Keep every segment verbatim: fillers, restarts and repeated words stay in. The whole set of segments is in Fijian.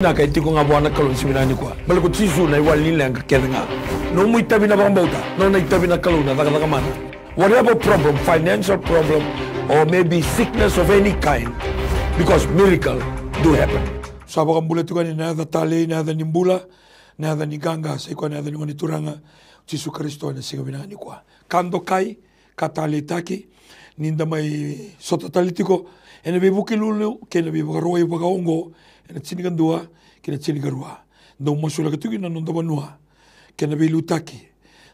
Vinaka e tiko ga vua na Kalou ni siga vinaka nikua. Baleta ko Jisu na iwali ni leqa kece ga. Nomu itavi na vakabauta, nona itavi na Kalou na cakacaka mana. Whatever problem, financial problem, or maybe sickness of any kind, because miracle do happen. Sa vakabula tiko yani na yaca talei, na yaca ni bula, na yaca ni qaqa, sa i koya na yaca ni Gone Turaga Jisu Karisito ena siga vinaka nikua. Ka dokai, ka taleitaki, ni da mai sota tale tiko ena veivukelulu kei na veivakarawai vakaoqo ena tinikadua kei na tinikarua. Dau masulaka tiko kina na noda vanua, kena veiliutaki,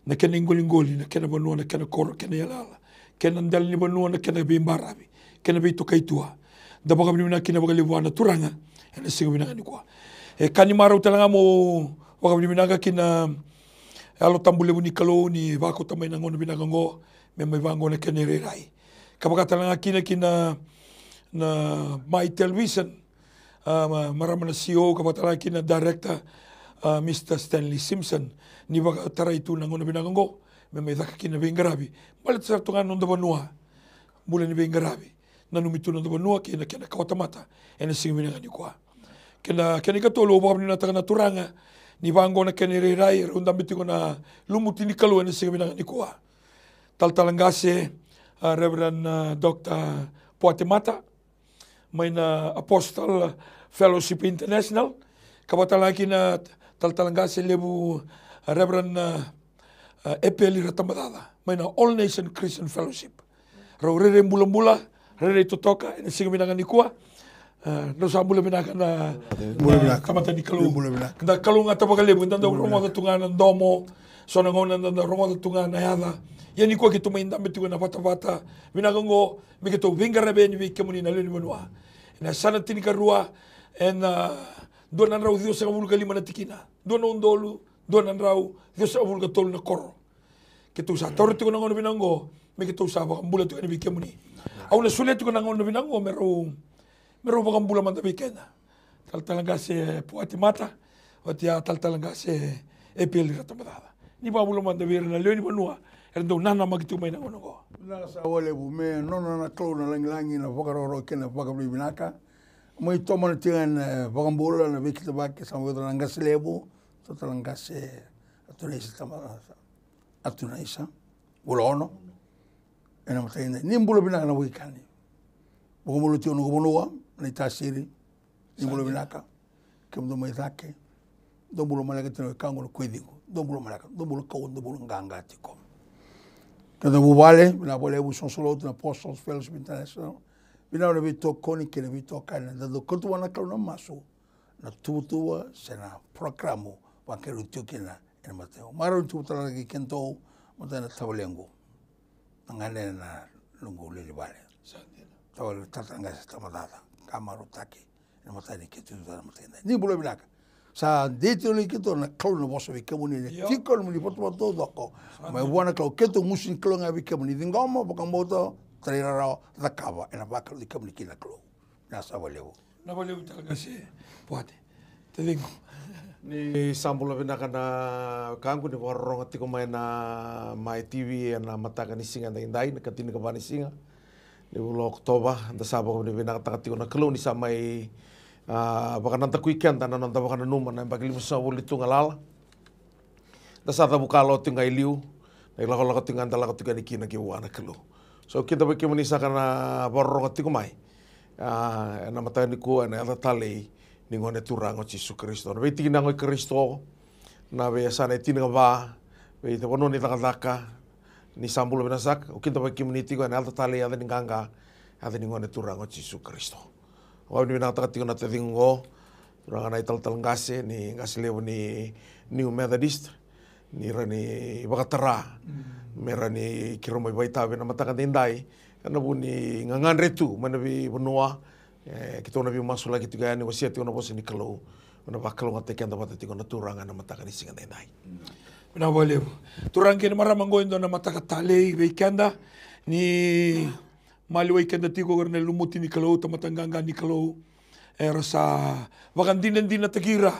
na kena iqoliqoli, na kena vanua, na kena koro, kena yalayala, kena dela ni vanua, na kena veibaravi, kena veitokaitua. Da vakavinavinaka kina vakalevu vua na Turaga ena siga vinaka nikua. E ka ni marau tale ga mo vakavinavinaka kina Yalo Tabu levu ni Kalou ni vakauta mai na gauna vinaka oqo me mai vaqo na kena irairai. Ka vaka tale ga kina kina na Mai Television, a, ma-, marama na C E O, ka vaka tale ga kina director, a, Mister Stanley Simpson, ni vakatarai tu na gauna vinaka oqo me mai caka kina veiqaravi. Baleta sara tu ga na noda vanua, bula ni veiqaravi, nanumi tu na noda vanua kei na kena kawatamata ena siga vinaka nikua. Kena, kena ikatolu, au vakavinavinakataka na Turaga ni vaqo na kena irairai, rau dabe tiko na lumuti ni Kalou ena siga vinaka nikua. Talatala qase, a, Reverend, a, Doctor Poate Mata, mai na Apostle Fellowship International, ka vaka tale ga kina talatala qase levu, a, Reverend, a, a, Epeli Ratabacaca, mai na All Nation Christian Fellowship. Rau rairai bulabula, rairai totoka ena siga vinaka nikua. A, drau sa bula vinaka na, bula na vinaka, tamata ni Kalou. Bula vinaka. Da kalougata vakalevu, da dau rogoca tu ga na domo, so na gauna da dau rogoca tu ga na yaca. Ia nikua keitou mai dabe tiko ena vatavata vinaka oqo, me keitou veiqaravi yani vei kemuni na lewe ni vanua. Ena yasana tinikarua, ena dua na drau ciwasagavulu ka lima na tikina, dua na udolu dua na drau ciwasagavulu ka tolu na koro. Keitou sa taura tiko na gauna vinaka oqo me keitou sa vakabula tiko yani vei kemuni. Au na solia tiko na gauna vinaka oqo me rau, me rau vakabula mada vei keda. Talatala qase Poate Mata, oti ya talatala qase Epeli Ratabacaca. Ni vakabula mada vei ira na lewe ni vanua era dau nanamaki tiko mai na gauna oqo. Vinaka saka vakalevu, me nona na Kalou na lagilagi na vakaroro kei na vakavinavinaka. Mai tomana tiko ga na vakabula na veikidavaki sa mai vei ira na qase levu, talatala qase Atunaisa Tama-, Atunaisa Vulaono. Ena mataka edai, ni bula vinaka na wekani. Vakabula tiko noqu vanua na iTasiri. Ni bula vinaka. Kemudou mai cake. Dou bula maleka tiko na wekaqu na koiciqu. Dou bula maleka. Dou bula kaua, dou bula qaqa tiko. Keda vuvale, vinaka vakalevu, soso lotu na Apostles Fellowship International. Vinaka na veitokoni kei na veitokani, da dau kauta vua na Kalou na masu, na tuvatuva se na porokaramu vakerau tiko kina ena mataka. Marau ni tuvatuva tale ga kei kemudou, mataka na tavalequ, na gane na noqu lelevale. Tavale, talatala qase Tamacaca, ka marautaki ena mataka ni keitou tuvatuva na mataka edai. Ni bula vinaka. Sa dei tiko na keitou na Kalou na vosa vei kemuni, na tiko nomuni vatavata taucoko. Mai vua na Kalou, keitou gusu ni Kalou ga vei kemuni, ciqoma, vakabauta, tarai rarawa, cakava, ena vakalou vei kemuni kina na Kalou. Vinaka saka vakalevu. Vinaka vakalevu talatala qase Poate. Taciqu. Ni sa bula vinaka na wekaqu, ni vakarorogo tiko mai na Mai T V ena mataka ni siga edaidai, na ikatinikava ni siga ni vula o Okotova. Da sa vakavinavinakataka tiko na Kalou ni sa mai, a, vakanadakui keda na noda vakananuma na yabaki limasagavulu ni tu galala. Da sa cavuka lo tiko ga i liu, na ilakolako tiko ga da lako tiko yani kina ki vua na Kalou. So kidavaki kemuni saka na vakarorogo tiko mai, a, ena mataka nikua ena yaca talei ni Gone Turaga o Jisu Karisito. Na veitikina oqo i Karisito, na veiyasana e tinikava, veivanua ni cakacaka, ni sa bula vinaka saka, au kidavaki kemuni tiko ena yaca talei, yaca ni qaqa, yaca ni Gone Turaga o Jisu Karisito. Au vakavinavinakataka tiko na taciqu oqo, turaga na italatala qase ni qase levu ni New Methodist, ni ra ni vakatara me ra ni keirau mai vakaitavi ena mataka edaidai, ena vu ni gagadre tu mai na veivanua. E, keitou na veimasulaki tiko yani, wasea tiko na vosa ni Kalou, me na vakalougatataki keda vata tiko na Turaga ena mataka ni siga edaidai. Vinaka vakalevu. Turaga kei na marama, oqo e dua na mataka talei vei keda, ni maliwai keda tiko o ira na lumuti ni Kalou, tamata qaqa ni Kalou, era sa vakadinadinataki ira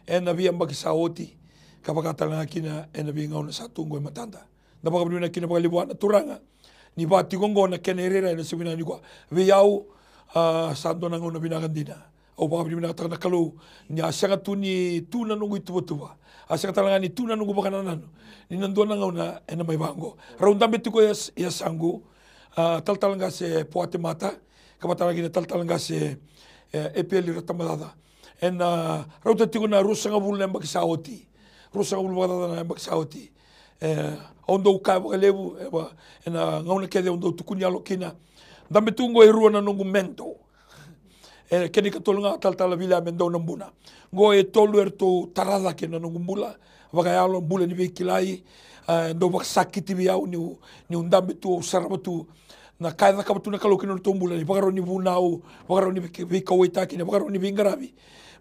ena veiyabaki sa oti, ka vaka tale ga kina ena veigauna sa tu oqo e matada. Da vakavinavinaka kina vakalevu vua na Turaga ni vaka tiko oqo na kena irairai ena siga vinaka nikua. Vei au, a, sa dua na gauna vinaka dina. au vakavinavinakataka na Kalou ni a sega tu ni tu na noqu ituvatuva, a sega tale ga ni tu na noqu vakanananu ni na dua na gauna ena mai vaqo. Rau dabe tiko e yas-, yasaqu, a, talatala qase Poate Mata, ka vata kei na talatala qase, e, Epeli Ratabacaca. Ena, a, rauta tiko na ruasagavulu na yabaki sa oti. Ruasagavulu vakacaca na yabaki sa oti. E, au dau kaya vakalevu, e, va, ena gauna kece au dau tukuni yalo kina. Dabe tu qo e rua na noqu mentor. E, kena ikatolu ga talatala Viliame Daunabuna. Qo e tolu eratou tara cake na noqu bula vakayalo, bula ni veikilai. E, dau vakasakiti vei au niu, niu dabe tu, au sarava tu na ka e cakava tu na Kalou kina nodratou bula, na ivakarau ni vunau, vakarau ni veika-, veikauwaitaki, na ivakarau ni veiqaravi.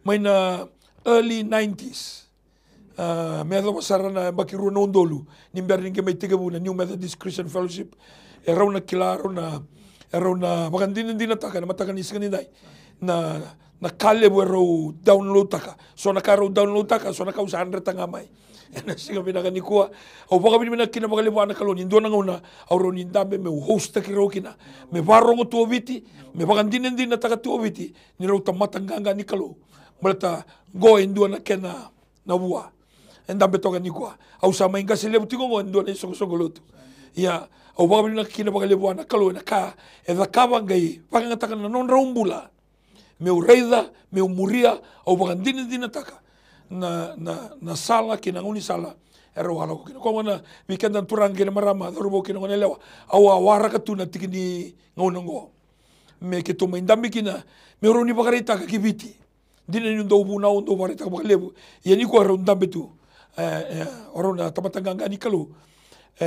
Mai na early nineties. A, me yacova sara na yabaki rua na udolu ni bera ni qai mai tekivu na New Methodist Christian Fellowship. E rau na kila, rau na, e rau na vakadinadinataka ena mataka ni siga nidai na, na ka levu e rau download taka. So na ka e rau download taka, so na ka au sa dreta ga mai. Ena siga vinaka nikua, au vakavinavinaka kina vakalevu vua na Kalou ni dua na gauna au rawa ni dabe meu host taki rau kina, me varogo tu o Viti, me vakadinadinataka tu o Viti ni rau tamata qaqa ni Kalou. Baleta qo e dua na kena na vua. E dabe toka nikua. Au sa mai qase levu tiko qo e dua na isoqosoqo lotu. Ia, au vakavinavinaka kina vakalevu vua na Kalou ena ka e cakava, qai vakayagataka na nodrau bula. Meu raica, meu muria, au vakadinadinataka na, na, na sala kei na gaunisala e rau a lako kina. Koya gona vei keda na turaga kei na marama, cauravou kei na goneyalewa, au a waraka tu na tiki ni gauna oqo me keitou mai dabe kina, meu rawa ni vakaraitaka ki Viti. Dina niu dau vunau, dau vakaraitaka vakalevu. Ia nikua rau dabe tu. E, e, o rau na tamata qaqa ni Kalou. E,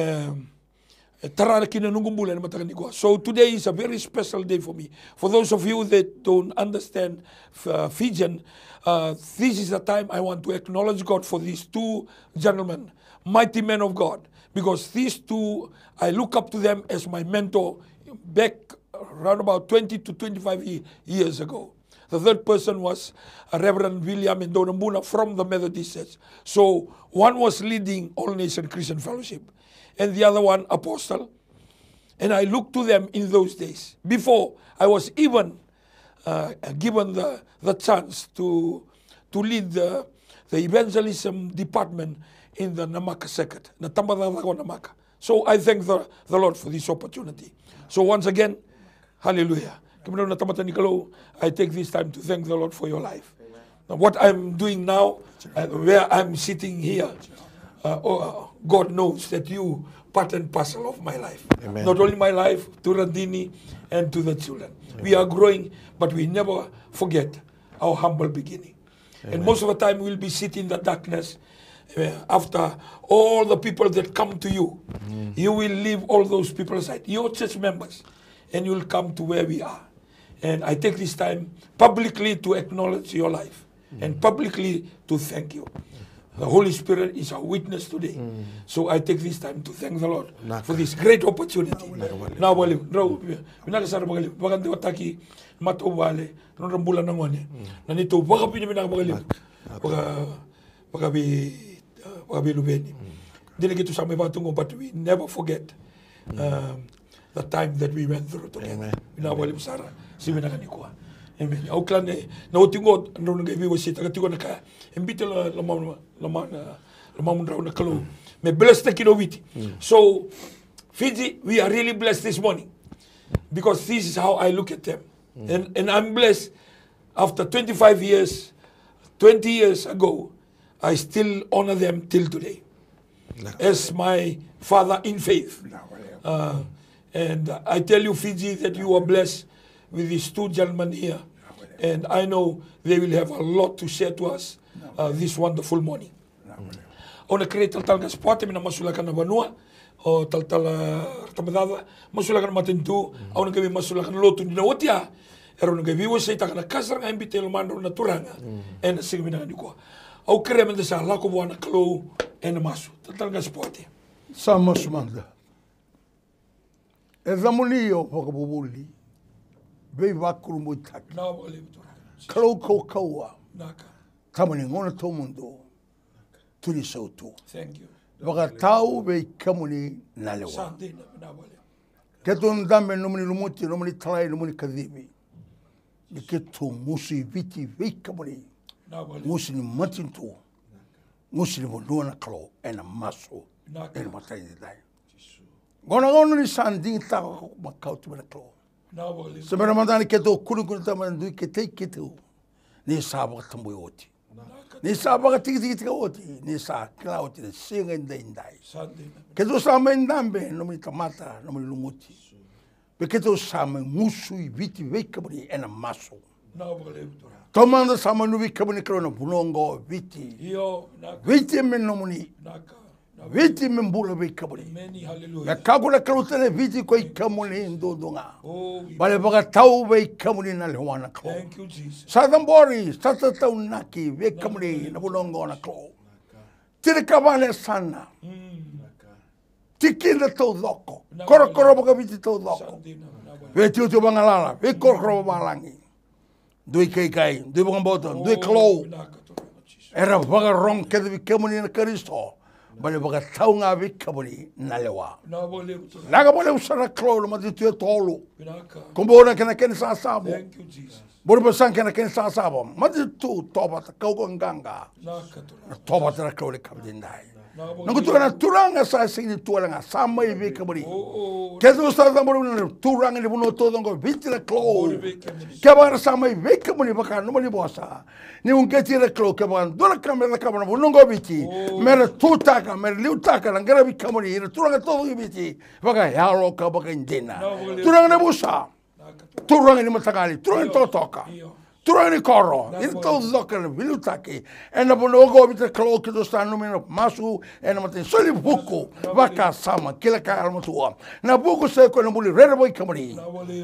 e tara kina noqu bula ena mataka nikua. So today is a very special day for me. For those of you that don't understand, uh, Fijian, uh, this is a time I want to acknowledge God for these two gentlemen, mighty men of God, because these two, I look up to them as my mentor back around about twenty to twenty-five ye-, years ago. The third person was, uh, Reverend William Ndonabuna from the Methodist Church. So one was leading All Nation Christian Fellowship, and the other one Apostle. And I looked to them in those days. Before I was even, uh, given the, the chance to, to lead the, the evangelism department in the Namaka Circuit, na tabacakacaka o Namaka. So I thank the, the Lord for this opportunity. So once again, hallelujah. Kemudou na tamata ni Kalou, I take this time to thank the Lord for your life. Now, what I'm doing now, uh, where I'm sitting here, uh, oh, uh, God knows that you part and parcel of my life. Amen. Not only my life, to Radini and to the children. We are growing, but we never forget our humble beginning. And most of the time, we'll be sitting in the darkness. Uh, after all the people that come to you, you will leave all those people aside. Your church members, and you'll come to where we are. And I take this time publicly to acknowledge your life and publicly to thank you. The Holy Spirit is our witness today. So I take this time to thank the Lord for this great opportunity. Vinaka vakalevu. Vinaka sara vakalevu. Vakadewataki matavuvale, nodra bula na gone. Na neitou vakavinavinaka vakalevu. Vaka, vakavei, uh, vakaveiluveni. Dina keitou sa mai vaka tu qo, but we never forget, um, the time that we went through together. Amen. Vinaka vakalevu sara. Sa vinaka nikua. Amen. Au kila ni na oti qo, drau na qai veiwaseitaka tiko na ka e biuta lo, loma, loma, lomamudrau na Kalou. Me bless taki na Viti. So, Fiji, we are really blessed this morning because this is how I look at them. And, and I'm blessed. After twenty-five years, twenty years ago, I still honor them till today as my father in faith. Uh, and I tell you, Fiji, that you are blessed with these two gentlemen here. And I know they will have a lot to share to us, uh, this wonderful morning. Au na kerei talatala qase Poate me na masulaka na vanua, o talatala Ratabacaca masulaka na matanitu. Au na qai veimasulaka na lotu, ni na oti ya, erau na qai veiwaseitaka na ka sara ga e biuta e lomadrau na Turaga ena siga vinaka nikua. Au kerea meda sa lako vua na Kalou ena masu. Talatala qase Poate. Sa masu mada. Yacamuni o vakavuvuli, veivakurabuitaki. Vinaka vakalevu Turaga. Kalou kaukauwa. Vinaka. Tama ni gauna tawamudu. Tui ni sautu. Thank you. Vakatau vei kemuni na lewa. Sa dina, vinaka vakalevu. Keitou dabe ena nomuni lumuti, nomuni talai, nomuni kacivi. Ni keitou gusu i Viti vei kemuni. Gusu ni matanitu. Gusu ni vanua na Kalou ena masu. Ena matai ni dai. Gauna gauna ni sa digitaka makawa tu mai na Kalou. Sa bera mada ni keitou kunekune tama na dui keitou keitou. Ni sa vakatabui oti. Ni sa vakatikitikitaka oti. Ni sa kila oti na siga edaidai. Keitou sa mai dabe nomuni tamata nomuni lumuti. Vei keitou sa mai gusu i Viti vei kemuni ena masu. Taumada sa mai nuvi kemuni Kalou na vanua oqo o Viti. Viti me nomuni. Viti me bula vei kemuni. Me kakua na Kalou tale Viti ko i kemuni duadua ga. Bale vakatau vei kemuni na lewa na Kalou. Sa cabori, sa tataunaki vei kemuni na vanua oqo na Kalou. Tinikava na yasana. Tikina taucoko. Korokoro vakaviti taucoko. Veitiutiu vagalala, veikorokoro vavalagi. Dui kaikai, dui vakabauta, dui Kalou. Era vakarogo kece vei kemuni na Karisito. Bale vakatau ga vei kemuni na lewa. Vinaka vakalevu sara na Kalou na matanitu e tolu. Kubuna kei na kena sasavo. Burebasaga kei na kena sasavo. Matanitu tovata, kaukaua, qaqa. Na tovata na Kalou ni kaveti dai. Noqu turaga na turaga sa sega ni tu wale ga sa mai vei kemuni. Keitou sa cabori na turaga ni vanua taucoko Viti na Kalou. Kevaka era sa mai vei kemuni vaka nomuni vosa. Ni uqeti ira Kalou kevaka dua na ka mera cakava na vanua oqo Viti. Mera tutaka, mera liutaka na qaravi kemuni ira turaga taucoko i Viti. Vakayalo ka vakaidina. Turaga na vusa. Turaga ni mataqali, turaga ni tokatoka. Turaga ni koro, ira taucoko na veiliutaki. Ena vanua oqo Viti na Kalou keitou sa nanumi na masu, ena matai ni soli vuku, vakasama, kila ka yalomatua. Na vuku sa i koya na buli rerevaki kemuni.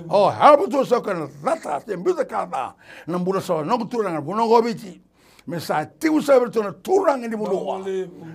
O, yalomatua sa i koya na cata, se biuta ka ca. Na bula sa noqu turaga na vanua oqo Viti. Me sa tiko sa vei ratou na turaga ni vanua.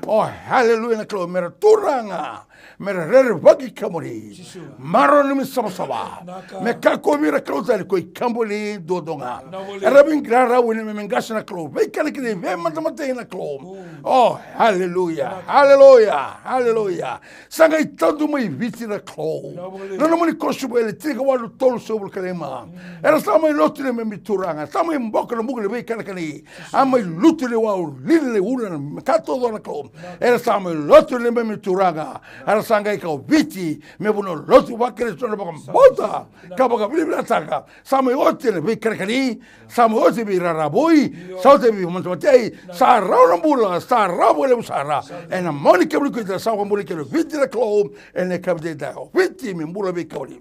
O, haleluya na Kalou, mera turaga. Mera rerevaki kemuni. Maroroi nomu savasava. Me kakua vei ira Kalou tale ko i kemuni duadua ga. Era veiqarauni me me qase na Kalou. Veikanakini veimatamatei na Kalou. O, haleluya, haleluya, haleluya. Sa qai tadu mai Viti na Kalou. Na nomuni kosipeli tinikawalu tolusagavulu ka lima. Era sa mai lotu ni neimami turaga. Sa mai boko na buka ni veikanakani. A mai lutu ni wau, lili ni ula, na ka taucoko na Kalou. Era sa mai lotu ni neimami turaga. Era sa qai kau Viti me vanua lotu vaKarisito na vakabauta ka vakavinavinakataka. Sa mai oti na veikanakani. Sa mai oti vei raravui, sa oti vei matamatei, sa rawa na bula, sa rawa vakalevu sara. Ena moni kemuni kuita, sa vakabula kemuni Viti na Kalou, ena kaveti dai o Viti me bula vei kemuni.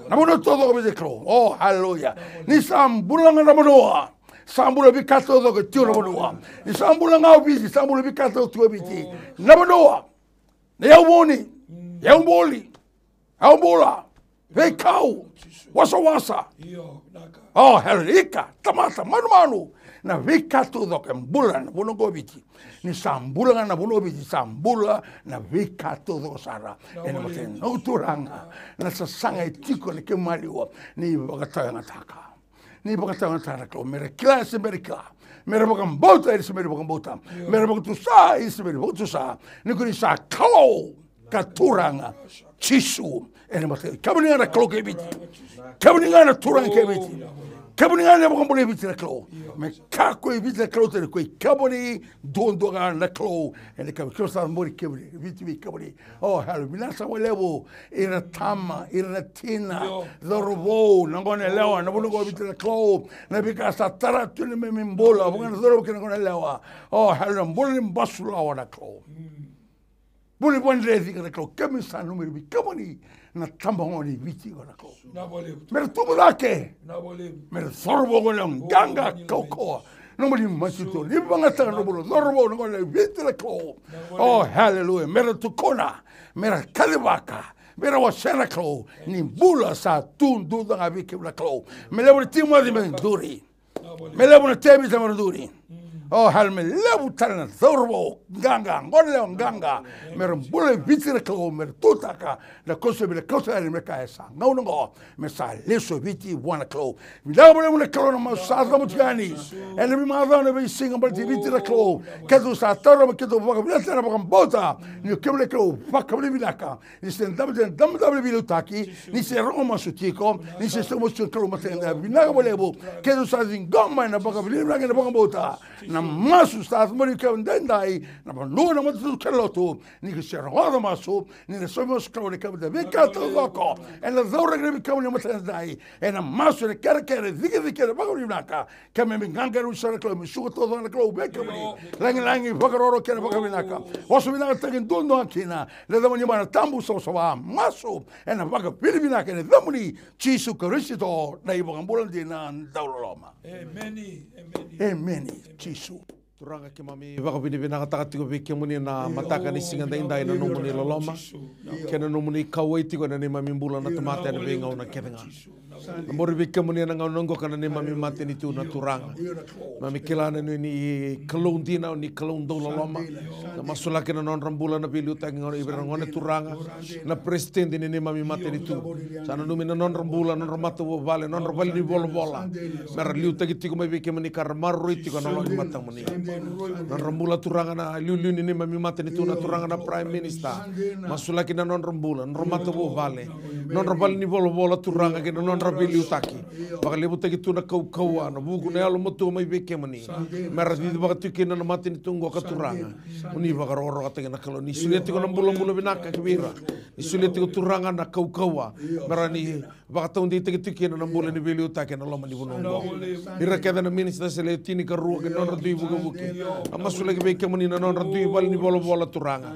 Na vanua taucoko Viti na Kalou. O, haleluya. Ni sa bula ga na vanua. Sa bula veika taucoko e tiko na vanua. Ni sa bula ga o Viti, sa bula veika taucoko tiko o Viti. Na vanua. Na yauvuni, yauboli. Au bula, veikau, wasawasa. O, haleluya, ika, tamata, manumanu. Na veika taucoko e bula na vanua oqo Viti. Ni sa bula ga na vanua Viti, sa bula na veika taucoko sara. Ena matai ni noqu turaga, na sasaga e tiko na kemu maliwa. Ni vakatawayagataka. Ni vakatawayagataka na Kalou, mera kila, era se bera kila. Mera vakabauta, era se bera vakabauta. Mera vakatusa, era se bera vakatusa. Ni ko ni sa Kalou ka Turaga Jisu. Ena matai, kemuni ga na Kalou kei Viti. Kemuni ga na Turaga kei Viti. Kemuni ga na vakabulai Viti na Kalou. Me kakua i Viti na Kalou tale ko i kemuni duadua ga na Kalou. Ena kemuni, kemuni sa muri kemuni, Viti vei kemuni. O, haleluya, vinaka saka vakalevu. Ira na tama, ira na tina, cauravou, na goneyalewa, na vanua oqo Viti na Kalou. Na veika sa tara tu na neimami bula, vaka na cauravou kei na goneyalewa. O, haleluya, na bula ni basulawa na Kalou. Bula ni vakadreti na Kalou, kemuni sa nanumi ira vei kemuni na tabagone i Viti na Kalou. Mera tubu cake. Mera cauravou, goneyalewa, qaqa, kaukauwa. Nomuni matanitu, ni vakayagataka na bula, cauravou, na goneyalewa i Viti na Kalou. O, haleluya, mera tukuna. Mera kacivaka, mera wasea na Kalou, ni bula sa tu duadua ga vei kemuni na Kalou. Me levu na tiko mai mera duri. Me levu na Tevita mera duri. O, helmet levu tale na cauravou qaqa, gone lewa qaqa. Me ra bula e Viti na Kalou, me ra tutaka na kosovi na Kalou sa yani, me kaya sa gauna oqo me sa lesu e Viti vua na Kalou. Vinaka vakalevu na Kalou na masu sa cavuti yani ena veimacawa, na veisiga baleti Viti na Kalou. Keitou sa taura me keitou vakavinakataka na vakabauta ni o kemuni na Kalou vakavinavinaka. Ni se dabe, dabe, dabe na veiliutaki, ni se rogo masu tiko, ni se sogo masu tiko na Kalou mataqali edaidai. Vinaka vakalevu, keitou sa ciqoma mai na vakavinavinaka, na vakabauta, na masu sa cavuti mai vei kemuni edaidai, na vanua, na matanitu kei na lotu, ni se rogoca masu, ni na sogo masu Kalou, ni kemuni na veika taucoko ena cauraki vei kemuni mataqali edaidai, ena masu, ena kerekere, cikecike, ena vakavinavinaka. Keimami qaqarauni sara na Kalou, me suka taucoko na Kalou vei kemuni. Lagilagi, vakarokoroko kei na vakavinaka. Vosa vinakataki duadua kina na yacamuni, mana tabu savasava, masu ena vakavinavinaka ena yacamuni Jisu Karisito, na iVakabula dina dauloloma. Emeni. Emeni. Emeni. Jisu. Turaga, keimami vakavinavinakataka tiko vei kemuni na mataka ni siga edaidai, na nomuni loloma kei na nomuni kauwai tiko ena neimami bula na tamata ena veigauna kece ga. Na muri vei kemuni ena gauna oqo ka na neimami matanitu na Turaga. Mami kila na ni, ni Kalou dina, ni Kalou dauloloma. Na masulaki na nodra bula na veiliutaki, gone, ira na gone Turaga, na peresitedi ni neimami matanitu. Sa nanumi na nodra bula, nodra matavuvale, nodra vale ni volavola. Me ra liutaki tiko mai vei kemuni ka ra maroroi tiko ena loma ni matamuni. Nodra bula Turaga na iliuliu ni neimami matanitu na Turaga, na Prime Minister. Masulaki na nodra bula, nodra matavuvale, nodra vale ni volavola Turaga kei na nodra veiliutaki. Vakalevutaki tu na kaukauwa, na vuku, na yalomatua mai vei kemuni. Me ra cicivaka tiko kina na matanitu oqo ka Turaga. Mo ni vakarokorokotaki na Kalou, ni solia tiko na bulabula vinaka ki vei ira. Ni solia tiko Turaga na kaukauwa me ra ni vakataudeitaki tiko kina na bula ni veiliutaki ena loma ni vanua oqo. Ira kece na minisita se lewe tinikarua kei na nodra dui vukevuke. A masulaki vei kemuni na nodra dui vale ni volavola Turaga.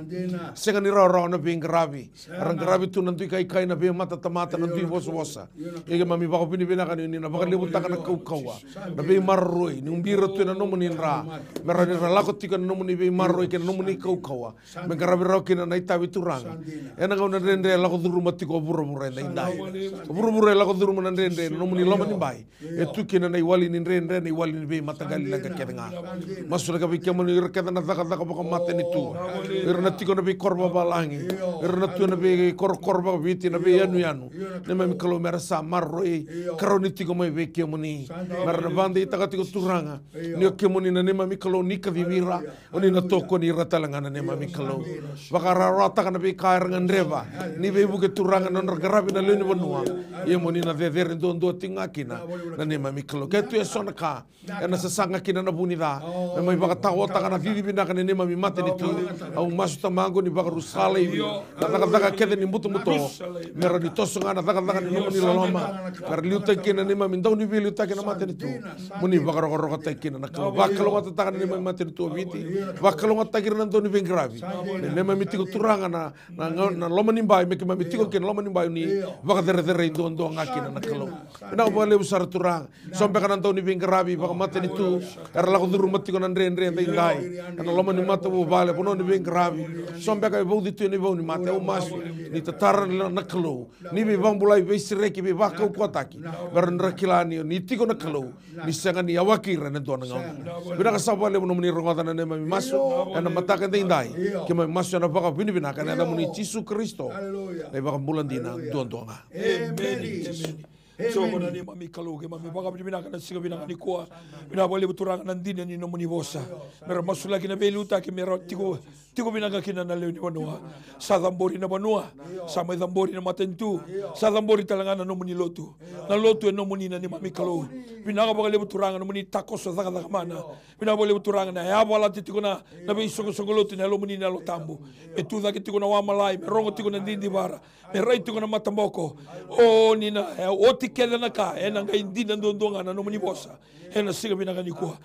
Sega ni rawarawa na veiqaravi. Era qaravi tu na dui kaikai, na veimatatamata, na dui vosavosa. Ia keimami vakavinavinaka ni na vakalevutaka na kaukauwa, na veimaroroi, ni ubi ira tu ena nomuni dra. Me ra ni ra lako tiko ena nomuni veimaroroi kei na nomuni kaukauwa. Me qaravi rawa kina na itavi Turaga. Ena gauna dredre e lako curuma tiko o vuravura edaidai. O vuravura e lako curuma na dredre ena nomuni loma ni bai. E tu kina na iwali ni dredre, na iwali ni veimataqali leqa kece ga. Masulaka vei kemuni ira kece na cakacaka vakamatanitu, ira na tiko na veikoro vavalagi, ira na tu ena veikorokoro vakaviti, na veiyanuyanu. Neimami Kalou, me ra sa maroroi, karauni tiko mai vei kemuni. Me ra na vakadeitaka tiko Turaga ni o kemuni na neimami Kalou, ni kacivi ira. O ni na tokoni ira tale ga na neimami Kalou. Vakarawarawataka na veika era gadreva ni veivuke Turaga na nodra qaravi na lewe ni vanua. Ia mo ni na cecere duadua tiko ga kina na neimami Kalou. Ke tu eso na ka ena sasaga kina na vu ni ca, me mai vakataotaka na cici vinaka ni neimami matanitu. Au masu Tamaqu ni vakarusa laivi na cakacaka kece ni butobuto. Me ra ni toso ga na cakacaka ni nomuni loloma. Me ra liutaki kina na neimami dau ni veiliutaki na matanitu. Mo ni vakarokorokotaki kina na Kalou. Vakalougatataka na neimami matanitu o Viti. Vakalougatataki ira na dau ni veiqaravi. Me neimami tiko Turaga na, na, na loma ni bai, me keimami tiko kina na loma ni bai, ni vakacerecerei duadua ga kina na Kalou. Vinaka vakalevu sara Turaga. So beka na dau ni veiqaravi vakamatanitu era lako curuma tiko na dredre edaidai ena loma ni matavuvale, vanua ni veiqaravi. So beka e vauci tu ena ivau ni mate, au masu ni tatara na Kalou. Ni veivakabulai, veisereki, veivakaukauwataki. Me ra ni ra kila ni, ni tiko na Kalou, ni sega ni yawaki ira ena dua na gauna. Vinaka sara vakalevu nomuni rogoca na neimami masu ena mataka edaidai. Keimami masu ena vakavinavinaka ena yacamuni Jisu Karisito, na iVakabula dina duadua ga. Emeni. Emeni. Jisu. Emeni. Jehova na neimami Kalou, keimami vakavinavinaka ena siga vinaka nikua. Vinaka vakalevu Turaga na dina ni nomuni vosa. Me ra masulaki na veiliutaki, me ra tiko, tiko vinaka kina na lewe ni vanua. Sa cabori na vanua, sa mai cabori na matanitu, sa cabori tale ga na nomuni lotu. Na lotu e nomuni na neimami Kalou. Vinaka vakalevu Turaga nomuni takoso cakacaka mana. Vinaka vakalevu Turaga na yavalati tiko na, na veisoqosoqo lotu na yalomuni na Yalo Tabu. Me tu cake tiko na wamalai, me rogo tiko na didivara. Me rai tiko na mataboko. O ni na, e, oti kece na ka, ena qai dina duadua ga na nomuni vosa. Ena siga vinaka nikua.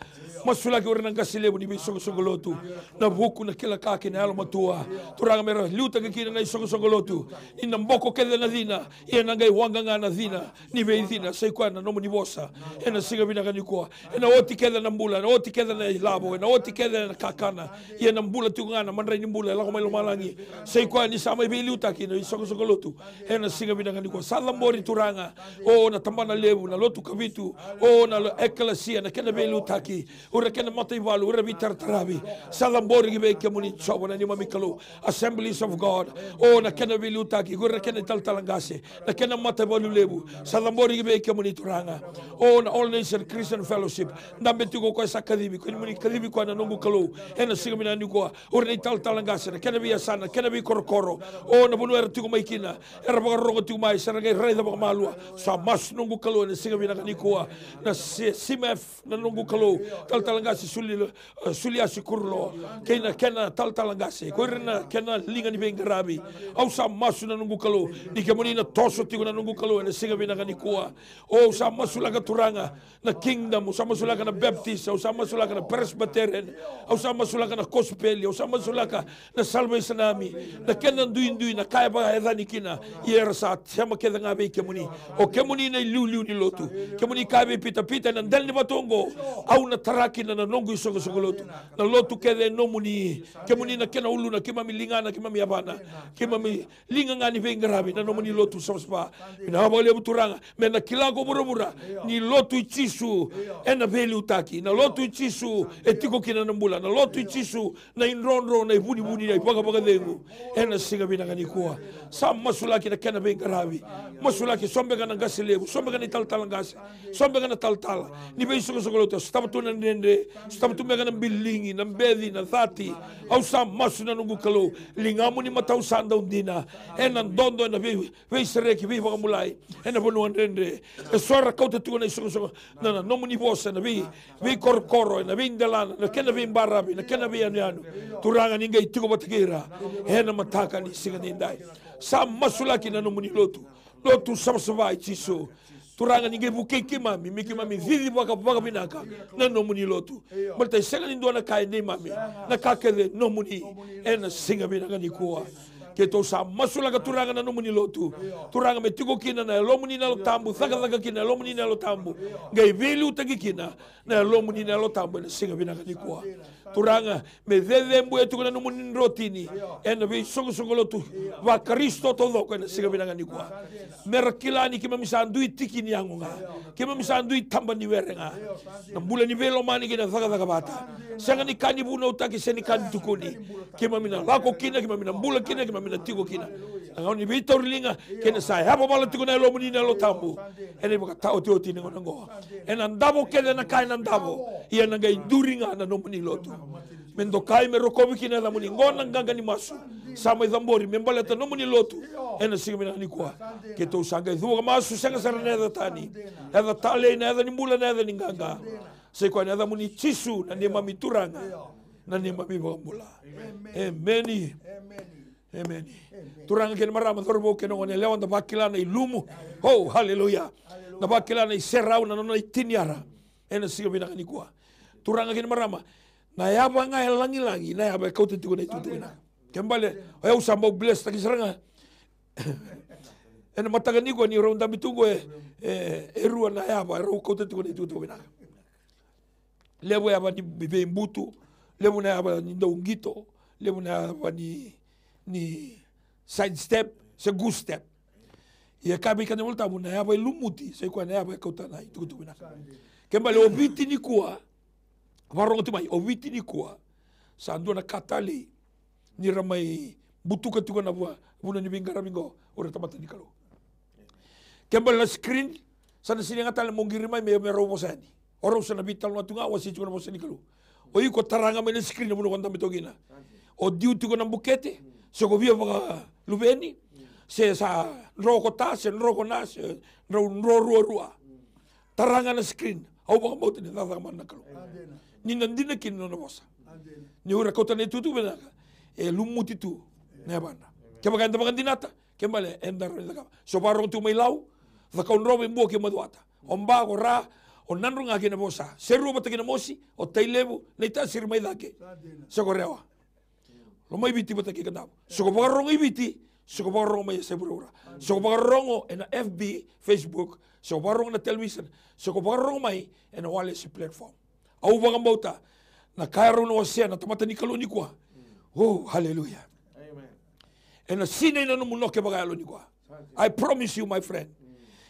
Masulaki o ira na qase levu ni veisoqosoqo lotu. Na vuku, na kila ka kei na yalomatua. Turaga me ra liutaka kina na isoqosoqo lotu. Ni na boko kece na cina, ia na qai waqa ga na cina. Ni veicina, sai koya na nomuni vosa. Ena siga vinaka nikua. Ena oti kece na bula, ena oti kece na ilavo, ena oti kece na kakana. Ia na bula tiko ga na madrai ni bula, e lako mai lomalagi. Sai koya ni sa mai veiliutaki na isoqosoqo lotu. Ena siga vinaka nikua. Sa cabori Turaga. O na tabana levu, na lotu Kavitu. O na lo-, ekalesia ekelesia, na kena veiliutaki, o ira na kena mataivalu, o ira na veitarataravi. Sa cabori ki vei kemuni Jiova na neimami Kalou. Assemblies of God, o na kena veiliutaki, o ira na kena italatala qase, na kena mataivalu levu. Sa cabori ki vei kemuni Turaga. O na All Nation Christian Fellowship, dabe tiko o koya sa kacivi, kemuni kacivi koya na noqu Kalou. Ena siga vinaka nikua, o ira na italatala qase, na kena veiyasana, na kena veikorokoro, o na vanua era tiko mai kina, era vakarorogo tiko mai, se ra qai raica vakamalua. Sa masu noqu Kalou ena siga vinaka nikua, na C-, C M F, na noqu Kalou, talatala qase Suli, eh, Suliasi Kurulo, kei na kena talatala qase, ko ira na kena liga ni veiqaravi. Au sa masu na noqu Kalou, ni kemuni na toso tiko na noqu Kalou ena siga vinaka nikua. O, au sa masulaka Turaga, na Kingdom, au sa masulaka na Baptist, au sa masulaka na Presbyterian, au sa masulaka na Kosipeli, au sa masulaka na Salvation Army, na kena duidui, na ka e vakayacani kina, ia era sa sema kece ga vei kemuni. O kemuni na iliuliu ni lotu. Kemuni kaya vei Pita, Pita, ena dela ni vatu oqo, au na tara kina na noqu isoqosoqo lotu. Na lotu kece e nomuni. Kemuni na kena uluna, keimami ligana, keimami yavana, keimami liga ga ni veiqaravi, na nomuni lotu savasava. Vinaka vakalevu Turaga, me na kila ko vuravura ni lotu i Jisu ena veiliutaki, na lotu i Jisu e tiko kina na bula, na lotu i Jisu na idrodro, na ivunivuni, na ivakavakacegu. Ena siga vinaka nikua, sa masulaki na kena veiqaravi. Masulaki so beka na qase levu, so beka na italatala qase, so beka na talatala ni veisoqosoqo lotu, sotava tu na dredre, sotava tu beka na biligi, na beci, na cati. Au sa masu na noqu Kalou, ligamu ni matau sa dau dina. Ena dodo, ena vei, veisereki, veivakabulai ena vanua dredre. Eso era kauta tiko na isoqosoqo, na, na nomuni vosa, na vei, veikorokoro, na veidelana, na kena veibaravi, na kena veiyanuyanu. Turaga, ni qai tiko vata kei ira ena mataka ni siga nidai. Sa masulaki na nomuni lotu, lotu savasava i Jisu. Turaga, ni qai vukei keimami me keimami cici vaka, vakavinaka na nomuni lotu. Baleta e sega ni dua na ka e neimami, na ka kece e nomuni. Ena siga vinaka nikua, keitou sa masulaka Turaga na nomuni lotu. Turaga, me tiko kina na Yalomuni na Yalo Tabu, cakacaka kina na Yalomuni na Yalo Tabu, qai veiliutaki kina na Yalomuni na Yalo Tabu ena siga vinaka nikua. Turaga, me cecebuya tiko na nomuni drotini ena veisoqosoqo lotu vaKarisito taucoko ena siga vinaka nikua. Me ra kila ni keimami sa dui tiki ni yago ga, keimami sa dui taba ni were ga. Na bula ni veilomani kei na cakacaka vata, sega ni ka ni vunautaki, sega ni ka ni tukuni. Keimami na lako kina, keimami na bula kina, keimami na tiko kina. Na gauna ni veitauriliga kei na sa yavavala tiko na Yalomuni na Yalo Tabu, ena ivakataotioti ni gauna oqo. Ena davo kece na ka ena davo, ia na qai duri ga na nomuni lotu. Me dokai, me rokovi kina na yacamuni. Qo na qaqa ni masu sa mai cabori me baleta na nomuni lotu ena siga vinaka nikua. Keitou sa qai cuva ka masu, sega sara na yaca tani, yaca talei, na yaca ni bula, na yaca ni qaqa. Sa i koya na yacamuni Jisu, na neimami Turaga, na neimami iVakabula. Emeni. Emeni. Turaga kei na marama, cauravou kei na goneyalewa, da vakila na ilumu. Oh, haleluya. Da vakila na iserau, na nona itiniyara ena siga vinaka nikua. Turaga kei na marama, na yava ga e lagilagi, na yava e kauta tiko na itukutuku vinaka. Kena ibalebale, o yau sa bau blesstaki sara ga ena mataka nikua, ni rau dabe tu qo e, e, e rua na yava e rau kauta tiko na itukutuku vinaka. Levu yava ni veibutu, levu na yava ni dau qito, levu na yava ni, ni side step se goose step. Ia e kaya vei keda na iVolatabu, na yava e lumuti sa i koya na yava e kauta na itukutuku vinaka. Kena ibalebale, o Viti nikua, vakarogo tu mai, o Viti nikua sa dua na ka talei ni ra mai butuka tiko na vua, vanua ni veiqaravi qo o ira na tamata ni Kalou. Kena ibalebale na screen, sa na sega ni yaga tale mo qiri mai me, me rau vosa yani. O rau sa na veitalanoa tu ga, wasei tiko na vosa ni Kalou. O iko tara ga mai na screen na vanua ko dabe toka kina. O diu tiko na bukete, se ko via vakaluveni, se sa dro ko ta, se dro ko na, se drau dro ruarua. Tara ga na screen. Au vakabauta ni cakacaka mana na Kalou, ni na dina kina na nona vosa. Ni o ira kauta na itukutuku vinaka, e lumuti tu na yavadra. Kevaka eda vakadinata, kena ibalebale eda rawa ni cakava. Se o vakarorogo tu mai Lau, Cakaudrove, Bua kei Macuata, o Ba, o Ra, o Nadroga kei Navosa, Serua vata kei Namosi, o Tailevu, Naitasiri mai cake, se ko Rewa, Lomaiviti vata kei Kadavu. Se ko vakarorogo i Viti, se ko vakarorogo mai yasai vuravura, se ko vakarorogo ena F B, Facebook, se ko vakarorogo na television, se ko vakarorogo mai ena wireless platform, au vakabauta na ka e rau na wasea na tamata ni Kalou nikua. Oh, haleluya. Ena sinai na nomu noke vakayalo nikua. I promise you, my friend.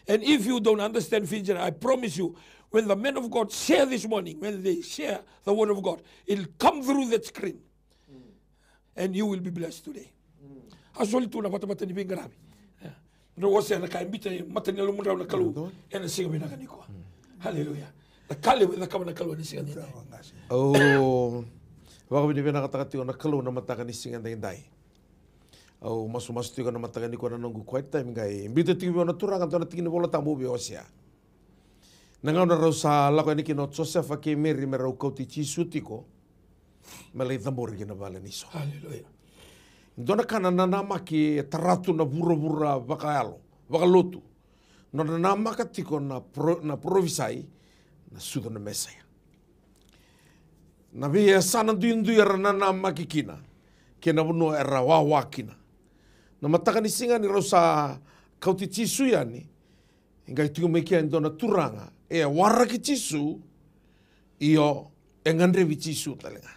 And if you don't understand Fijian, I promise you, When the men of God share this morning, when they share the word of God, it'll come through that screen. And you will be blessed today. A soli tu na vatamata ni veiqaravi. Drau wasea na ka e biuta e mata ni yalomudrau na Kalou ena siga vinaka nikua. Haleluya. Na ka levu e cakava na Kalou ena siga nikua. Au vakavinavinakataka tiko na Kalou na mataka ni siga edaidai. Au masumasu tiko na mataka nikua na noqu quiet time, qai biuta tiko vei au na Turaga dua na tiki ni Vola Tabu au via wasea. Na gauna rau sa lako yani kina o Josefa kei Meri me rau kauti Jisu tiko me lai cabori ki na vale ni so. Haleluya. Dua na ka na nanamaki e tara tu na vuravura vakayalo, vakalotu. Nodra namaka tiko na pro-, na parofisai na sucu na Mesaia. Na veiyasana duidui era nanamaki kina kei na vanua era wawa kina. Na mataka ni siga ni rau sa kauti Jisu yani, e qai tiko mai kea e dua na turaga e waraki Jisu, io, e gadrevi Jisu tale ga.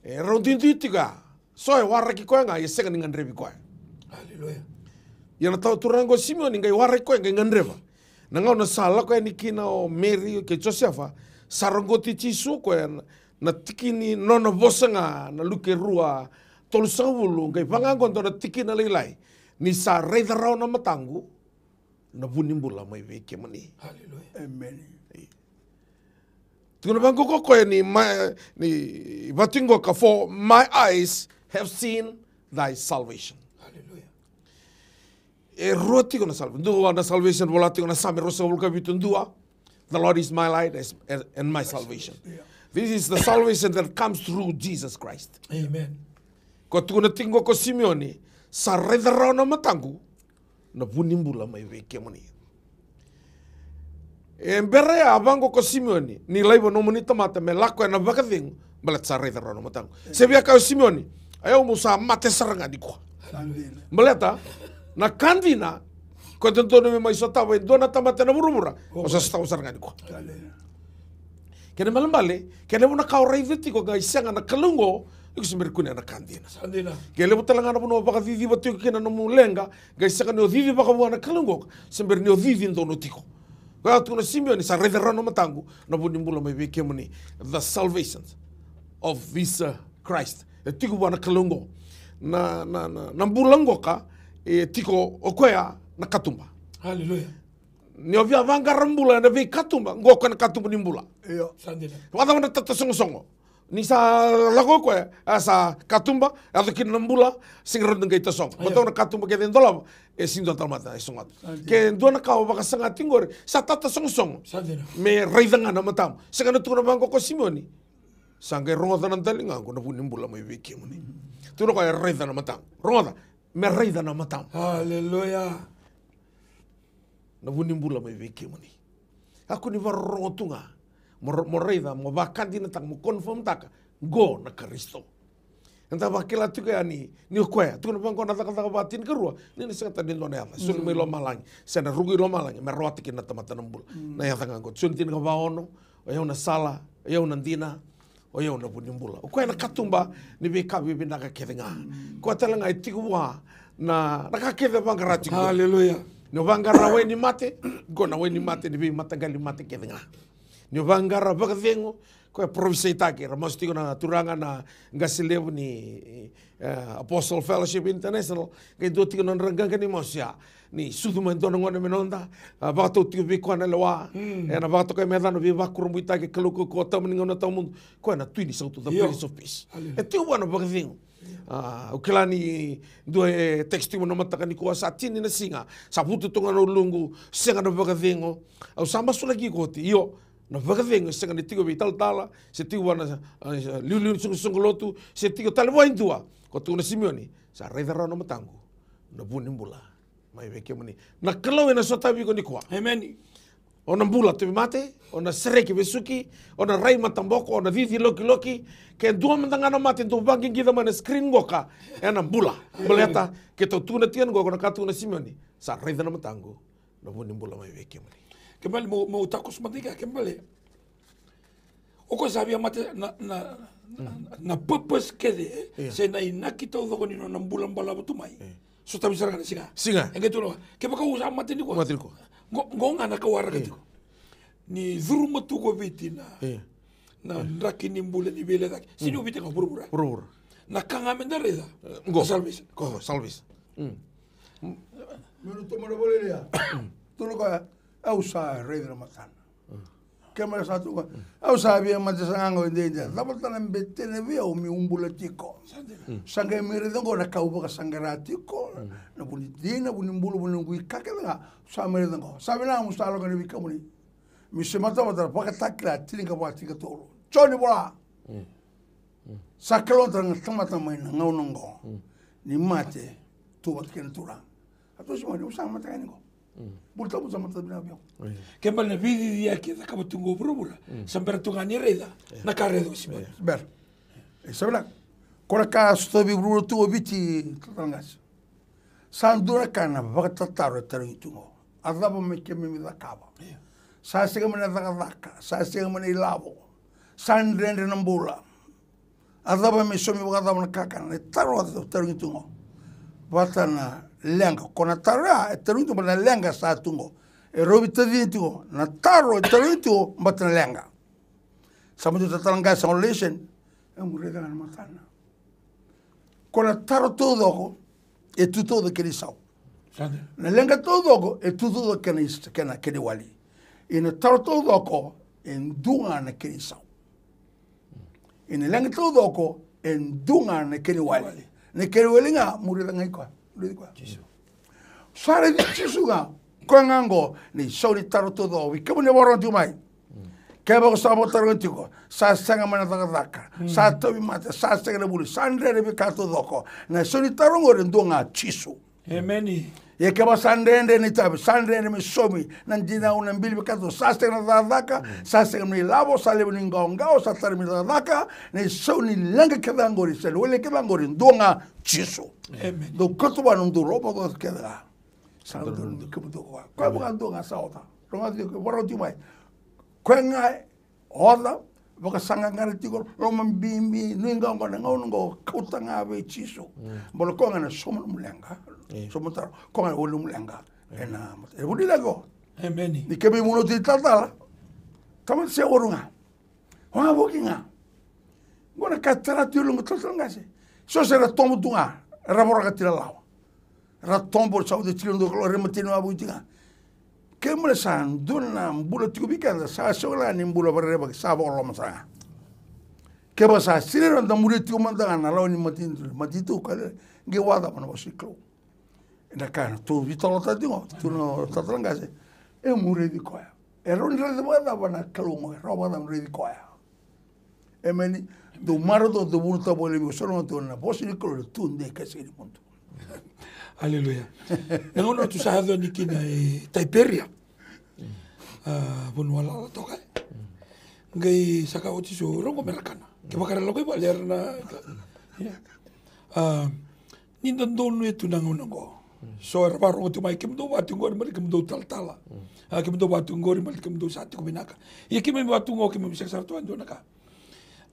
E rau duidui tiko ya. So e waraki koya ga, e sega ni gadrevi koya. Aleluya. Ia na turaga o Simioni qai waraki koya, qai gadreva. Na gauna sa lako yani kina o Meri kei Josefa, sa roqoti Jisu o koya na, na tiki ni nona vosa ga na Luke rua, tolusagavulu, qai vaka oqo dua na tikina lailai: Ni sa raica rawa na mataqu na vu ni bula mai vei kemuni. Aleluya. Tukuna vaqo o koya ni, ma-, ni vatu qoka, "For my eyes have seen thy salvation." Aleluya. E rua tiko na salvation. Dua na salvation vola tiko na Same ruasagavulu ka vitu, dua, "The Lord is my light as, and, and my salvation." Yeah. This is the salvation that comes through Jesus Christ. Amen. Ko tukuna tiko o Simioni, "Sa raica rawa na mataqu na vu ni bula mai vei kemuni." E bera ya, a vaqo o Simioni, "Ni laiva nomuni tamata me lako ena vakacegu, baleta sa raica rawa na mataqu." Se via kaya o Simioni, "A yau meu sa mate sara ga nikua." Sa dina. Baleta na ka dina, ko dodonu me mai sotava e dua na tamata ena vuravura, o sa sotava sara ga nikua. Sa dina. Kena ibalebale, kena vu na ka o raica tiko qai sega na Kalou oqo, iko se bera ni kunea na ka dina. Sa dina. Ke levu tale ga na vanua o vakaciciva tiko kina na nomu leqa, qai sega ni o cici vakavua na Kalou oqo, se bera ni o cici donu tiko. Koya tukuna o Simioni, "Sa raica rawa na mataqu na vu ni bula mai vei kemuni." The salvation of this, uh, Christ. E tiko vua na Kalou oqo. Na, na, na, na bula qoka, e tiko o koya na katuba. Aleluya. Ni o via vaqara bula ena veikatuba, qo o koya na katuba ni bula. Io. Sa dina. Vakacava na tatasogosogo? Ni sa lako o koya, a sa katuba, yaco kina na bula, sega ni rawa ni qai tasogo. Io. Matau na katuba kece e dolava, e sega ni dua na tamata e sogota. Sa dina. Ke dua na ka o vakasaga tiko qori, sa tatasogosogo. Sa dina. Me raica ga na matamu. Sega ni tukuna vaqo o Simioni, "Sa qai rogoca na daligaqu na vu ni bula mai vei kemuni." Tukuna o koya, "E raica na matamu." Rogoca, "Me raica na matamu." Aleluya. Na vu ni bula mai vei kemuni. Kakua ni vakarorogo tu ga. Mo ra-, mo raica, mo vakadinataka, mo confirm-taka, qo na Karisito. Eda vakila tiko yani, ni o koya, tukuna vaqo na Cakacaka va tinikarua, ni na sega tale ni dua na yaca. Soli mai lomalagi, se na ruku i lomalagi, me rawata kina na tamata na bula. Mm. Na yaca ga qo, Joni tinikava ono, "O yau na sala, o yau na dina, o yau na vu ni bula." O koya na katuba ni veika vivinaka kece ga. Mm. Koya tale ga e tiko vua na, na ka kece vaqara tiko. Aleluya. Ni o vaqara wai ni mate, qo na wai ni mate ni veimataqali mate kece ga. Ni o vaqara vakacegu, koya parofisaitaki, ra masu tiko na turaga na qase levu ni, eh, Apostle Fellowship International, qai dua tiko na nodra qaqa ni masu ya. Ni sucu mai dua na gone me noda, a, vakatau tiko vei koya na lewa, mm, ena vakatokai me yacana Veivakurabuitaki, Kalou Kaukauwa, Tama ni gauna tawamudu, koya na Tui ni Sautu, the, io, Prince of Peace. Aleluya. E tiko vua na vakacegu. A, au kila ni dua e text tiko na mataka nikua, "Sa tini na siga, sa vutu tu ga na uluqu, sega na vakacegu." Au sa masulaki iko oti, io, na vakacegu e sega ni tiko vei talatala, se tiko vua na, a, liuliu ni soqosoqo lotu, se tiko tale vua e dua. Ko tukuna o Simioni, "Sa raica rawa na mataqu na vu ni bula mai vei kemuni." Na Kalou ena sotavi iko nikua. Emeni. O na bula tauvimate, o na sereki vesuki, o na rai mataboko, o na cici lokiloki. Ke dua mada ga na mate dau vaqiqica mai na screen qoka, ena bula. Emeni. Baleta keitou tukuna tiko yani qo, ko na ka tukuna o Simioni, "Sa raica na mataqu na vu ni bula mai vei kemuni." Ke bale mo, mo takoso mada i kea, ke bale. O koya sa via mate na, na, na, na purpose kece, e? Io. Se na inaki taucoko ni nona bula balavu tu mai. Io. Sotavi sara ga na siga. Siga. E qai tukuna, kevaka au sa mate nikua. Mate nikua. Qo, qo ga na ka au waraka tiko. Io. ni curuma tu ko Viti na, e, na draki ni bula ni veilecaki. Sega ni o Viti ga, vuravura. Vuravura. Na ka ga me da raica. E, qo. Na salvation. Qo, salvation. Mm. Meu na tomana vale ya. Tolu ka, au sa raica na matana. Kemara sa tu ga. Au sa via mate sa gaga o dede. Cava tale na betena vei au meu bula tiko? Sa qai mai raica qo na ka au vakasaqara tiko. Na vu ni dina, vu ni bula, vu ni noqu ika kece ga. Sa mai raica qo. Sa vinaka meu sa lako yani vei kemuni. Meu se matavata na Vakatakila tinikava tinikatolu. Joni vola. Sa kalougata na tamata mai na gauna oqo ni mate tu vata kei na Turaga. A tu Simoni, au sa mate ga yani oqo. Bula tabu, sa mate vinaka vei au. Ke bale na veiciciyaki e cakava tu oqo vuravura, sa bera tu ga ni raica na ka raica o Simoni. Bera. E sa vinaka. Ko na ka sotavi vuravura tu o Viti, talatala qase. Sa dua na ka na vakatataro e tarogi tu qo. A cava me keimami cakava? Sa sega mai na cakacaka, sa sega mai na ilavo, sa dredre na bula. A cava me saumi vakacava na kakana? E taro, a tarogi tu qo. Vata na leqa, ko na taro ya e tarogi tu vata na leqa sa tu qo. E rau veitacini tu qo. Na taro e tarogi tu vata na leqa. Sa mudu talatala qase, sa qo lesson. E mudu raica ga na matana. Ko na taro taucoko e tu taucoko kena isau. Na leqa taucoko e tu taucoko kena is-, kena, kena iwali. Ia na taro taucoko e dua ga na kena isau. Ia na leqa taucoko e dua ga na kena iwali. Na kena iwali ga, mo raica ga i koya. Mo raici koya. Sa raici Jisu ga. Koya ga oqo na isau ni taro taucoko. Vei kemuni na vakarorogo tiko mai. Kevaka sa vakatarogi tiko, sa sega mai na cakacaka, sa tauvimate, sa sega na vuli, sa dredre veika taucoko. Na isau ni taro oqori e dua ga, Jisu. Emeni. Ia kevaka sa dredre na itavi, sa dredre me saumi na dinau, na bili, veika taucoko, sa sega na cakacaka, sa sega na ilavo, sa levu na iqawaqawa, sa tara mai na cakacaka, na isau ni leqa kece ga oqori, sa na wele kece ga oqori, dua ga, Jisu. Emeni. Dou kauta vua na dou lomaocaoca kece ga. Sa dodonu kemudou koya. Koya vakadua ga sa oca. Rogoca tiko, vakarau tiko mai. Koya ga e oca, vakasaqaqara tiko, lomabibi, nuiqawaqawa na gauna oqo, kauta ga vei Jisu. Bale koya ga na sauma nomu leqa. Sauma taro, koya ga na wali nomu leqa. Ena, e vuni leqa. Emeni. Ni keimami vunauti talatala. Tamata se waru ga. Wavoki ga. Qo na ka tara tu e luqa talatala qase. So se ra tobo tu ga, ra voraka ti lalawa. Ra tobo, sa oti tiko na dua kalou, ra mateni wavoki ti ga. Ke male sa dua na bula tiko vei keda, sa sega wale ga ni bula vakarerevaki, sa vakaloloma sara ga. Kevaka sa sega ni rawa da muria tiko mada ga na lawa ni matanitu, matanitu ka le, qai vakacava na vosa ni Kalou? Ena ka na tou veitalanoataka tiko, tu na talatala qase. E mu raici koya. E rawa ni raici vakacava na Kalou qo, e rawa vakacava ni raici koya? Emeni. Dou marautaka, dou vunitaka vakalevu, so na gauna tu na vosa ni Kalou e tu dei ka sega ni mudu. Aleluya. Na gauna tu sa yaco yani kina e Taiperia. A, vanua lala toka. Qai sa kaya o Jisu, rau qo me ra kana. Kevaka ra lako i vale era na, ia. A, ni dodonu e tu na gauna qo. So era vakarogo tiko mai, kemudou vaka tiko qori, mani kemudou talatala. A, kemudou vaka tiko qori, mani kemudou sa tiko vinaka. Ia keimami vaka tu qo, keimami sega sara tu e dua na ka.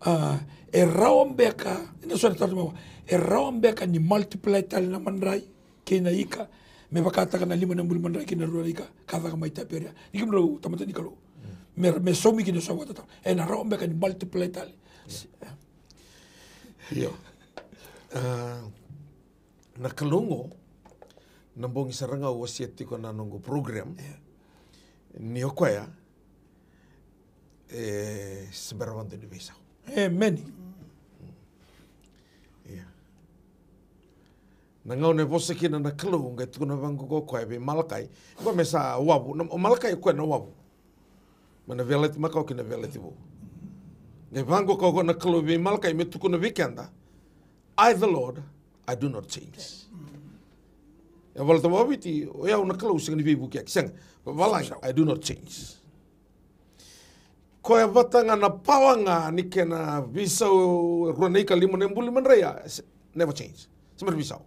A, e rawa beka, ena so era talatala mai, e rawa beka ni multiply tale na madrai kei na ika, me vakataka na lima na buli madrai kei na rua na ika ka caka mai Taiperia. Ni kemudrau tamata ni Kalou. Me, me saumi kina so vakatataro. Ena rawa beka ni multiply tale. Io. A, na Kalou qo, na bogi sara ga au wasea tiko na noqu program. Ni o koya, e, se bera vakadua ni veisau. Emeni. Ia. Na gauna e vosa kina na Kalou, qai tukuna vaqo o koya vei Malakai. Qo me sa wavu, na, o Malakai o koya na wavu. Mai na Veiyalayalati Makawa ki na Veiyalayalati Vou. Qai vaqo o koya na Kalou vei Malakai me tukuna vei keda. I, the Lord, I do not change. E volata vakaviti, o yau na Kalou sega ni veivukiyaki, sega. Vavalagi, I do not change. Koya vata ga na pawa ga ni kena veisau e rua na ika lima na buli madrai ya, se, never change. Se bera ni veisau.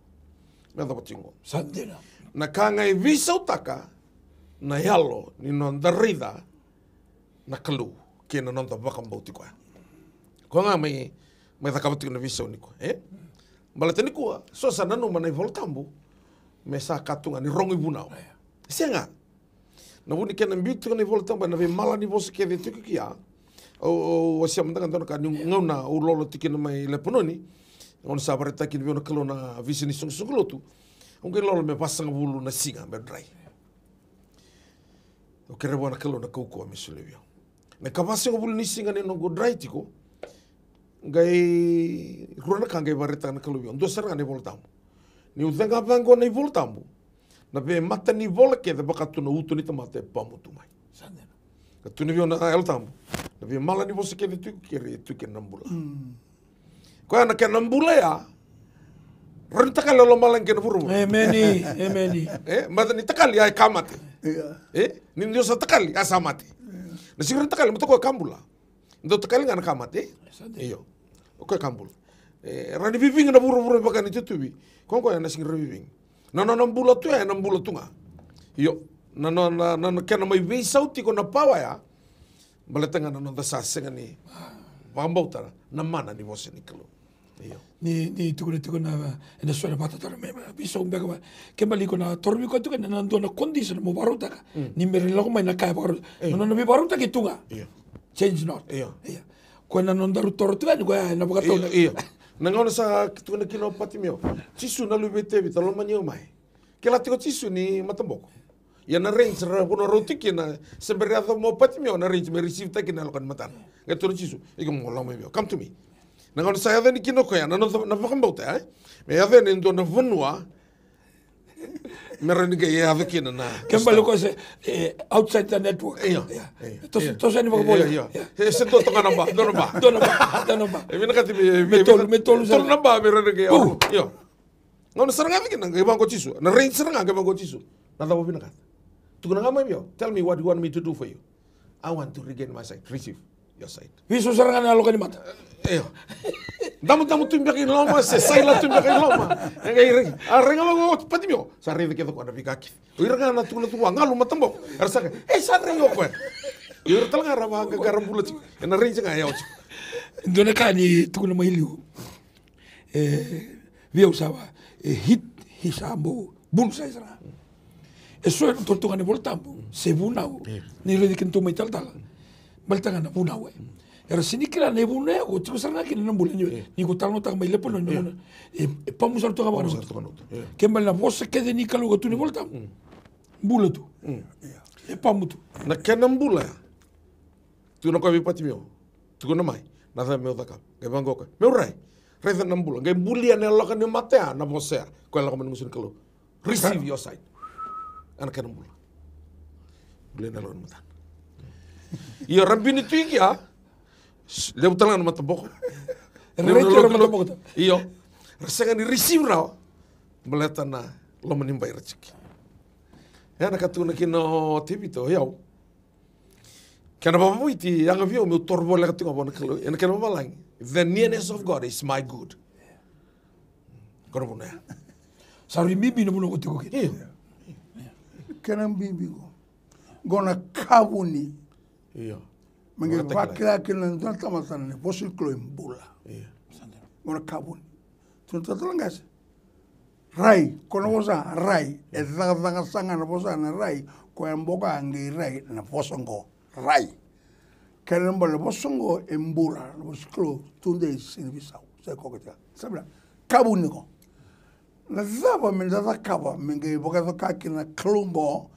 Me yacova tiko. Sa dina. Na ka ga e veisautaka na yalo ni noda raica na Kalou kei na noda vakabauti koya. Koya ga mai, mai cakava tiko na veisau nikua, e? Baleta nikua, so sa nanuma na iVola Tabu me sa ka tu ga ni rogo ivunau. Sega. Na vu ni kena biu tiko na iVola Tabu, na veimala ni vosa kece tiko kia. Au, au wasea mada ga dua na ka ni gauna au lola tiko kina mai Lepanoni. Gauna sa vakaraitaka kina vei au na Kalou na visa ni soqosoqo lotu. Au qai lola me vasagavulu na siga me dry. Au kerea vua na Kalou na kaukauwa me solia vei au. Na ikavasagavulu ni siga ni noqu dry tiko. Qai rua na ka qai vakaraitaka na Kalou vei au. Dua sara ga na iVola Tabu. Niu cega vaqo na iVola Tabu, na veimata ni vola kece vaka tu na uto ni tamata e pamu tu mai. Sa dina. Ka tukuna vei au na Yalo Tabu, na veimala ni vosa kece tu keri e tu kina na bula. Koya na kena bula ya. Rawa ni takali e lomalagi kei na vuravura. Emeni, emeni. E, mata ni takali ya e ka mate. Ia. E, ni dua sa takali ya sa mate. Na sega ni rawa ni takali, mata koya ka bula. Dau takali ga na ka mate. Io. O koya ka bula. E, rawa ni viviga na vuravura vaka ni tutuvi. Koya koya na sega ni rawa ni viviga. Na nona bula tu ya, na bula tu ga. Io. Na nona, na, na kena mai veisau tiko na pawa ya. Baleta ga na noda sa sega ni vakabauta na mana ni vosa ni Kalou. Io. Ni, ni tukuna tiko na, ena so na vakatataro me, me, veisau beka va. Ke bali iko na torovi koya tiko na, na dua na condition mo vakarautaka. Ni me rawa ni lako mai na ka e vakarautaka. Io. Na nona veivakarautaki e tu ga. Io. Change not. Io. Io. Koya na nodaru toro tu ga ni koya na vakatau. Io, io. Na gauna sa tukuna kina o Patimeo, Jisu na luve i Tevita, lomani au mai. Kila tiko Jisu ni mataboko. Ia na range ra vanua rau tiko kina, se bera yaco mai o Patimeo na range me receive taki na yaloka ni matana. Qai tukuna o Jisu, iko mo lako mai vei au. Come to me. Na gauna sa yaco yani kina o koya, na, na, na vakabauta, e? Me yaco yani e dua na vanua, me rawa ni qai yaco kina na. Ke bale ko se, e, outside the network. Io, io. Toso, toso yani vakavola. Io, io. E, se dua toka na ba, dua na ba. Dua na ba, dua na ba. E vinakati me, me, me tolu, me tolu sara. Tolu na ba, me rawa ni qai yaco. Io. Gauna sara ga vei kina, qai vaqo o Jisu. Na range sara ga, qai vaqo o Jisu. Na cava o vinakata? Tukuna ga mai vei au. Tell me what you want me to do for you. I want to regain my sight. Receive your sight. Veisau sara ga na yaloka ni mata. Io. Damudamu tu beka i loma, se saila tu beka i loma. E qai rai. A rai ga vaqo o Patimeo. Sa raica kece o koya na veika kece. O ira ga na tukuna tu vua, galu mataboko. Era sa qai, e sa rai o koya. Io, ira tale ga ra vaqaqara bula tiko. Ena range ga e yawa tiko. Dua na ka ni tukuna mai liu. E, vei au sa va, e hit, hit sa bau bullseye sara. E so e na toro tu ga na iVola Tabu, se vunau. Io. Ni raici kina tu mai talatala. Baleta ga na vunau e. Era sega ni kila na ivunau e, ko tiko sara ga kina na bula ni, io, ni ko talanoataka mai Lepanoni, io, na vunau. E, e pamu sara tu ga vaka na uto. Pamu sara tu ga na uto, io. Ke bale na vosa kece ni Kalou ka tu na iVola Tabu. Mm. Bula tu. Mm. E pamu tu. Na kena bula. Tukuna o koya vei Patimeo. Tukuna mai. Na cava meu cakava? Qai vaqo o koya, meu rai. Raica na bula. Qai bulia na yaloka ni mata ya, na vosa ya. Koya lako mai na gusu ni Kalou. Receive your sight. Ena kena bula. Bulia na yaloka ni matana. Io, ra bini tu i kea. Levu tale ga na mataboko. Levu na lokiloki. Io. Ra sega ni receive rawa. Baleta na loma ni bai ra tiko. Ena ka tukuna kina o Tevita, o yau. Kena vakaviti, yaga vei au meu toro voleka tiko ga vua na Kalou ena kena vavalagi. The nearness of God is my good. Ko na vuna ya. Sa rui bibi na vuna ko tiko kina. Io. Kena bibi ko. Ko na ka vuni. Io. Me qai vakila kina na dua na tamata na vosa ni Kalou e bula. Io. Ko na ka vuni. Tukuna talatala qase. Rai, ko na vosa, rai. E cakacaka sara ga na vosa na rai, ko e boka qai rai na vosa qo. Rai. Kena bale na vosa qo e bula, na vosa Kalou, tudei sega ni veisau. Sa kokotia. Sa bula. Ka vuni ko. Na cava me da cakava, me qai vakayaco ka kina na Kalou qo,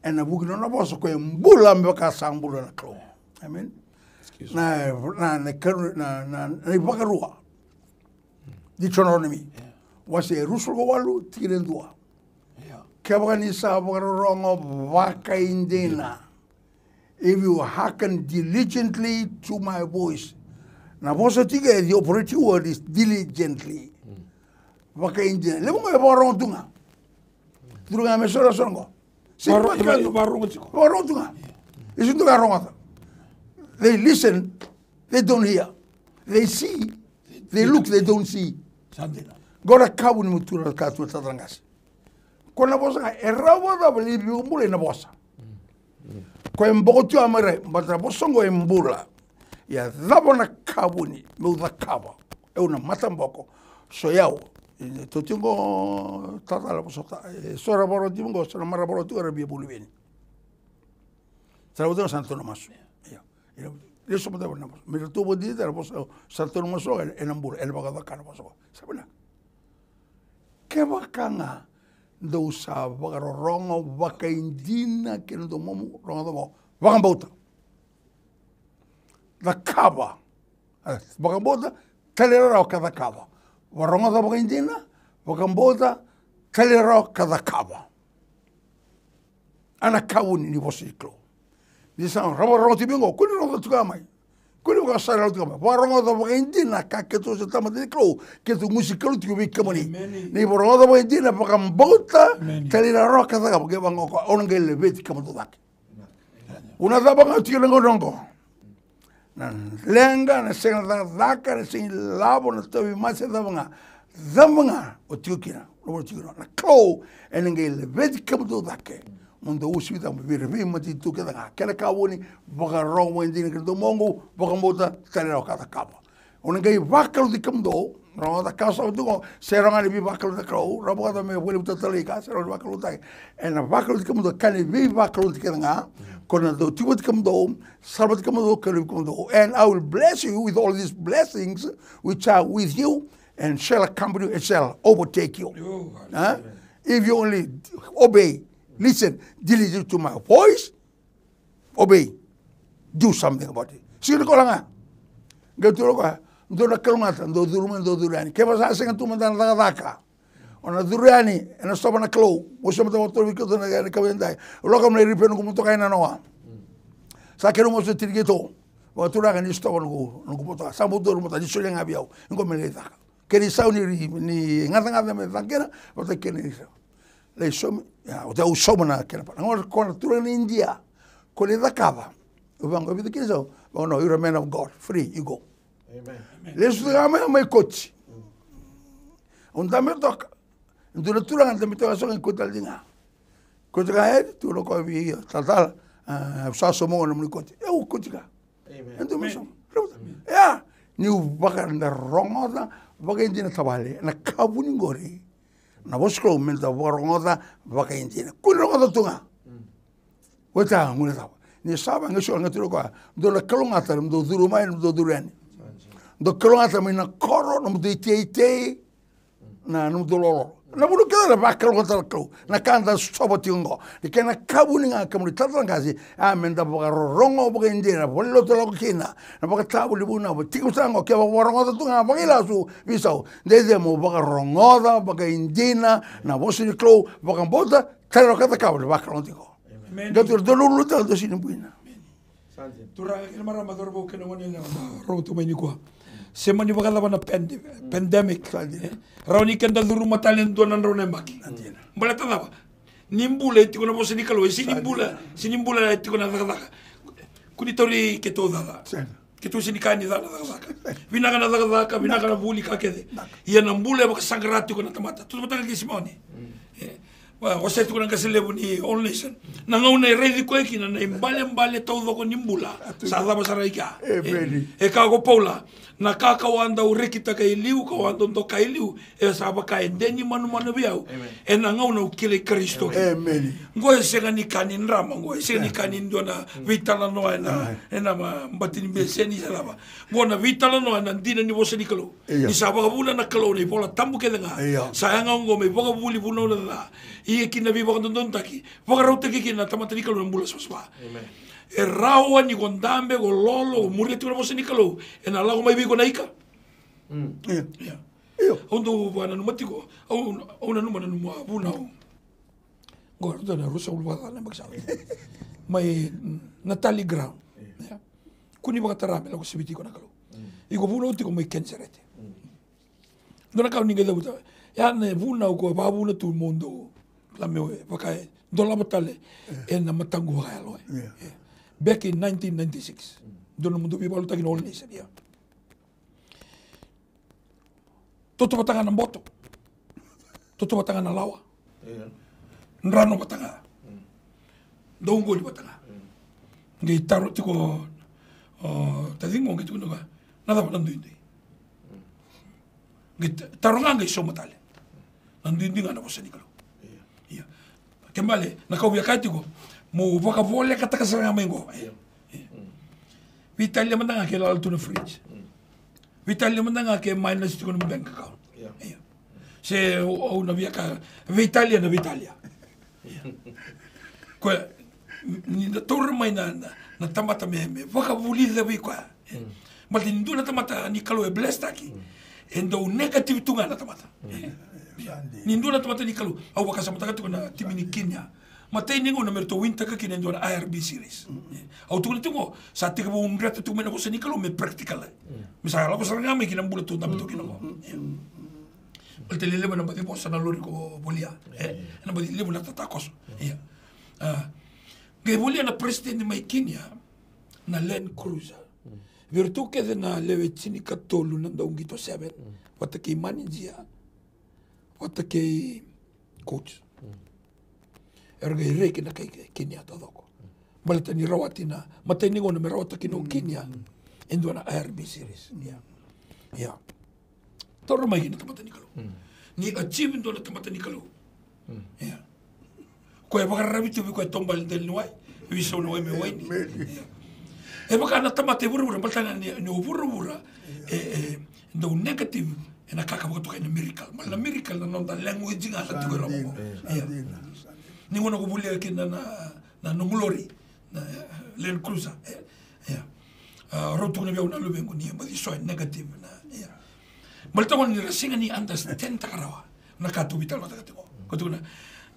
ena vuku ni nona vosa ko e bula me vaka sa bula na Kalou. Amen. Na, na, na, na, na, na ivakarua. Deuteronomy. Wase e ruasagavulu ka walu, tikina e dua. Kevaka ni sa vakarorogo vakaidina. If you hearken diligently to my voice. Na vosa tiko e, the operative word is diligently. Vakaidina. Levu ga e vakarogo tu ga. Duru ga me sora sora qo. Vakarorogo tiko. Vakarorogo tu ga. E sega ni dua ga rogoca. They listen, they don't hear. They see, they look, they don't see. Sa dina. Qo na ka vuni mo tukuna ka tu na talatala qase. Ko na vosa ga, e rawa vakacava ni veibulai na vosa. Ko e boko tu a mai rai, baleta na vosa qo e bula. Ia cava na ka vuni meu cakava. Au na mataboko. So yau. E totiko talatala vosota. E so ra vakarorogo tiko qo, so na marama vakarorogo tiko era via vuli veni. Sa rawa tiko sa na tou na masu. Io. Io. Io, sa mata na masu. Me ratou vakadidike na vosa, sa tou na masu, e, ena bula, ena vakacaka na vosa. Sa vinaka. Kevaka ga dou sa vakarorogo vakaidina kei na domomu, rogoca oqo, vakabauta. Cakava. E, vakabauta, talairawarawa ka cakava. Vakarogoca vakaidina, vakabauta, talairawarawa ka cakava. A na ka vuni ni vosa ni Kalou. Ni sa rau vakarorogo tiko mai oqo, kua ni rogoca tiko ga mai. Kua ni vakasara tiko ga mai. Vakarogoca vakaidina ka keitou sa tamata ni Kalou, keitou gusi Kalou tiko vei kemuni. Emeni. Ni vakarogoca vakaidina, vakabauta, emeni, talairawarawa ka cakava, ke vaka oqo, au na qai laveti kemudou cake. Au na cava ga tiko na gauna oqo. Na leqa, na sega na cakacaka, na sega ni lavo, na tauvimate, cava ga. Cava ga o tiko kina, o tiko kina. Na Kalou ena qai laveti kemudou cake. Mo dou uasivi cake mai vei ira, veimatanitu kece ga. Kena ka vuni, vakarorogo vakaidina kei na domoqu, vakabauta, talairawarawa ka cakava. Au na qai vakalougatataki kemudou, rogoca ka sa tu qo, se rogoca na veivakalougatataki ni Kalou, rogoca vakacava me voli vata tale i ka, se rogoca na veivakalougatataki. Ena vakalougatataki kemudou, ka ni veivakalougatataki kece ga, ko na dau tiko vata kemudou, salavata kemudou, ka luve kemudou. And I will bless you with all these blessings which are with you and shall accompany you and shall overtake you. Huh? If you only obey, listen diligently to my voice, obey. Do something about it. Sega ni kola ga. Qai tu o koya, dou na kalougata, dou curu mai, dou curu yani. Kevaka sa sega tu mada na cakacaka, o na curu yani ena sotava na Kalou. Mo sa mata vakatoro vei keitou na, na kawa edai. Loka mai na iripe noqu motoka e nanoa. Sa kena mo sa tiri keitou. Vakaturaga ni sotava noqu, noqu motoka. Sa mo toro motoka, ni solia ga vei au. Ni qo me lai caka. Kena isau ni, ni gacagaca me caka kina, vata kena isau. Lai saumi, ia, oti au sauma na kena pa. Na gauna ko na turaga ni Idia, ko lai cakava. Au vaqo, vica kena isau. Vaqo, no, you're a man of God. Free, you go. Amen. Lesu ga mai, mai koti. Au dabe toka. Dua na turaga dabe toka, so ga i koti tale ga. Koti ga, e, tu na koya vei, talatala. A, sa sauma ga nomuni koti. E, au koti ga. Amen. E dua mai sauma. Ia, niu vaka da rogoca vakaidina tavale, na ka vuni qori. Na vosa Kalou me da vakarogoca vakaidina. Kua ni rogoca tu ga. Oti a gule cava. Ni sa vaqo, so ga tu o koya. Dou na kalougata, na dou curu mai, na dou curu yani. Dou kalougata mai na koro, na dou iteitei. Na, na nomudou lololo. Na vuna kece na vakalougatataki na Kalou. Na ka da sova tiko oqo. Ni kena ka vuni ga kemuni talatala qase. A, me da vakarorogo vakaidina, valenilotu lako kina. Na vakatavuli vunau, tiko sa oqo, ke vakarogoca tu ga, vakailasu, veisau. Dede mo vakarogoca vakaidina na vosa ni Kalou, vakabauta, talairawarawa ka cakava, ni vakalougatataki iko. Amen. Dou tu, dou lulu tale, dou sini buina. Turaga kei na marama, cauravou kei na goneyalewa, rogo tu mai nikua. Se mani vakacava na pande-, pandemic. Sa dina. E? Rawa ni keda curuma tale e dua na drau na yabaki. Sa dina. Baleta cava? Ni bula e tiko na vosa ni Kalou, e sini bula, sini bula e tiko na cakacaka. Kua ni tauri keitou cakacaka. Sega. Keitou sini kaya ni ca na cakacaka. Vinaka na cakacaka, vinaka na vuli ka kece. Ia na bula e vakasaqara tiko na tamata. Tutu mataka kei Simeoni. E. Wa, o se tiko na qase levu ni All Nation. Na gauna e raici koya kina na ibalebale taucoko ni bula. Sa cava sara i kea. E, e, e kaya ko Paula, na ka kau a dau rekitaka e liu, kau a dau doka e liu, e sa vaka e de ni manumanu vei au. Amen. Ena gauna au kilai Karisito kina. Amen. Qo e sega ni ka ni drama, qo e sega ni ka ni dua na veitalanoa ena, ena ma-, bati ni beseni se cava. Qo na veitalanoa ena dina ni vosa ni Kalou. Io. Ni sa vakavuna na Kalou na iVola Tabu kece ga. Io. Sa yaga oqo me ivakavuvuli, vunau, na ca. Ia kina veivakadodonutaki. Vakarautaki kina na tamata ni Kalou na bula savasava. Amen. E rawa ni ko dabe, ko lolo, ko muria tiko na vosa ni Kalou. Ena lako mai vei iko na ika. Mm. Io. Io. Io. Au dau vakananuma tiko. Au, au nanuma na nomu a vunau. Qo ratou na ruasagavulu vakacaca na yabaki sa oti. Mai, mm, Natali Ground. Io. Ia. Kua ni vakatara me lako saviti iko na Kalou. Mm. Iko vunau tiko mai Kenisereti. Mm. Dua na ka ni qai cavuta. Ia na vunau ko vakavuna tu mo dou. La me vaka e dolava tale. Io. Ena mataqu vakayalo. Io. Io. Back in nineteen ninety-six. Mm. Dua na nomudou veivakalotutaki na All Nation, ia. Toto vata ga na boto. Toto vata ga na lawa. Io. Drano vata ga. Mm. Dau qoli vata ga. Mm. Qai taro tiko, o, taciqu qai tukuna ga, na cava na duidui? Mm. Qai ta-, taro ga qai sauma tale. Na duidui ga na vosa ni Kalou. Io. Ia. Ke bale, na ka au via kaya tiko, Mo vakavolekataka sara ga mai qo. Io. Veitalia mada ga ke lala tu na fridge. Veitalia mada ga ke minus tiko na bank account. Io. Io. Se au na via ka veitalia na veitalia. Koya ni na taura mai na, na, na tamata me, me vakavulica vei koya. Baleta ni dua na tamata ni Kalou e blesstaki, e dau negative tu ga na tamata. Ni dua na tamata ni Kalou, au vakasamataka tiko na timi ni Kenya. Matai ni gauna me ratou wintaka kina e dua na I R B series. Au tukuna tiko, sa tekivu dreta tiko mai na vosa ni Kalou me practical. Me sa lako sara ga mai kina bula tou dabe tu kina qo. Baleta e lelevu na baci vosa na lori ko volia. E na baci levu na tatakoso. Ia. Qai volia na president mai Kenya na Land Cruiser. Vei iratou kece na lewe tinikatolu na dauqito seven, vata kei manijia, vata kei coach. Era qai reki na kai Kenya taucoko. Baleta ni rawati na matai ni gauna me rawata kina o Kenya e dua na I R B series. Ia. Ia. Taura mai kina tamata ni Kalou. Ni achieve dua na tamata ni Kalou. Ia. Koya e vakararavi tu vei koya e taubale dela ni wai, veisau na wai me waini. Ia. E vaka na tamata e vuravura, baleta ga ni, ni o vuravura e, e dau negative ena ka ka vakatokai na miracle. Baleta na miracle na noda language ga na tiko e loma. Ia. Ni gauna ko volia kina na, na nomu lori, na, e, Land Cruiser. E, Ia. A, rau tukuna vei au na luvequ ni e baci so e negative na, ia. Baleta gona ni ra sega ni understand taka rawa na ka tou veitalanoataka tiko. Ko tukuna,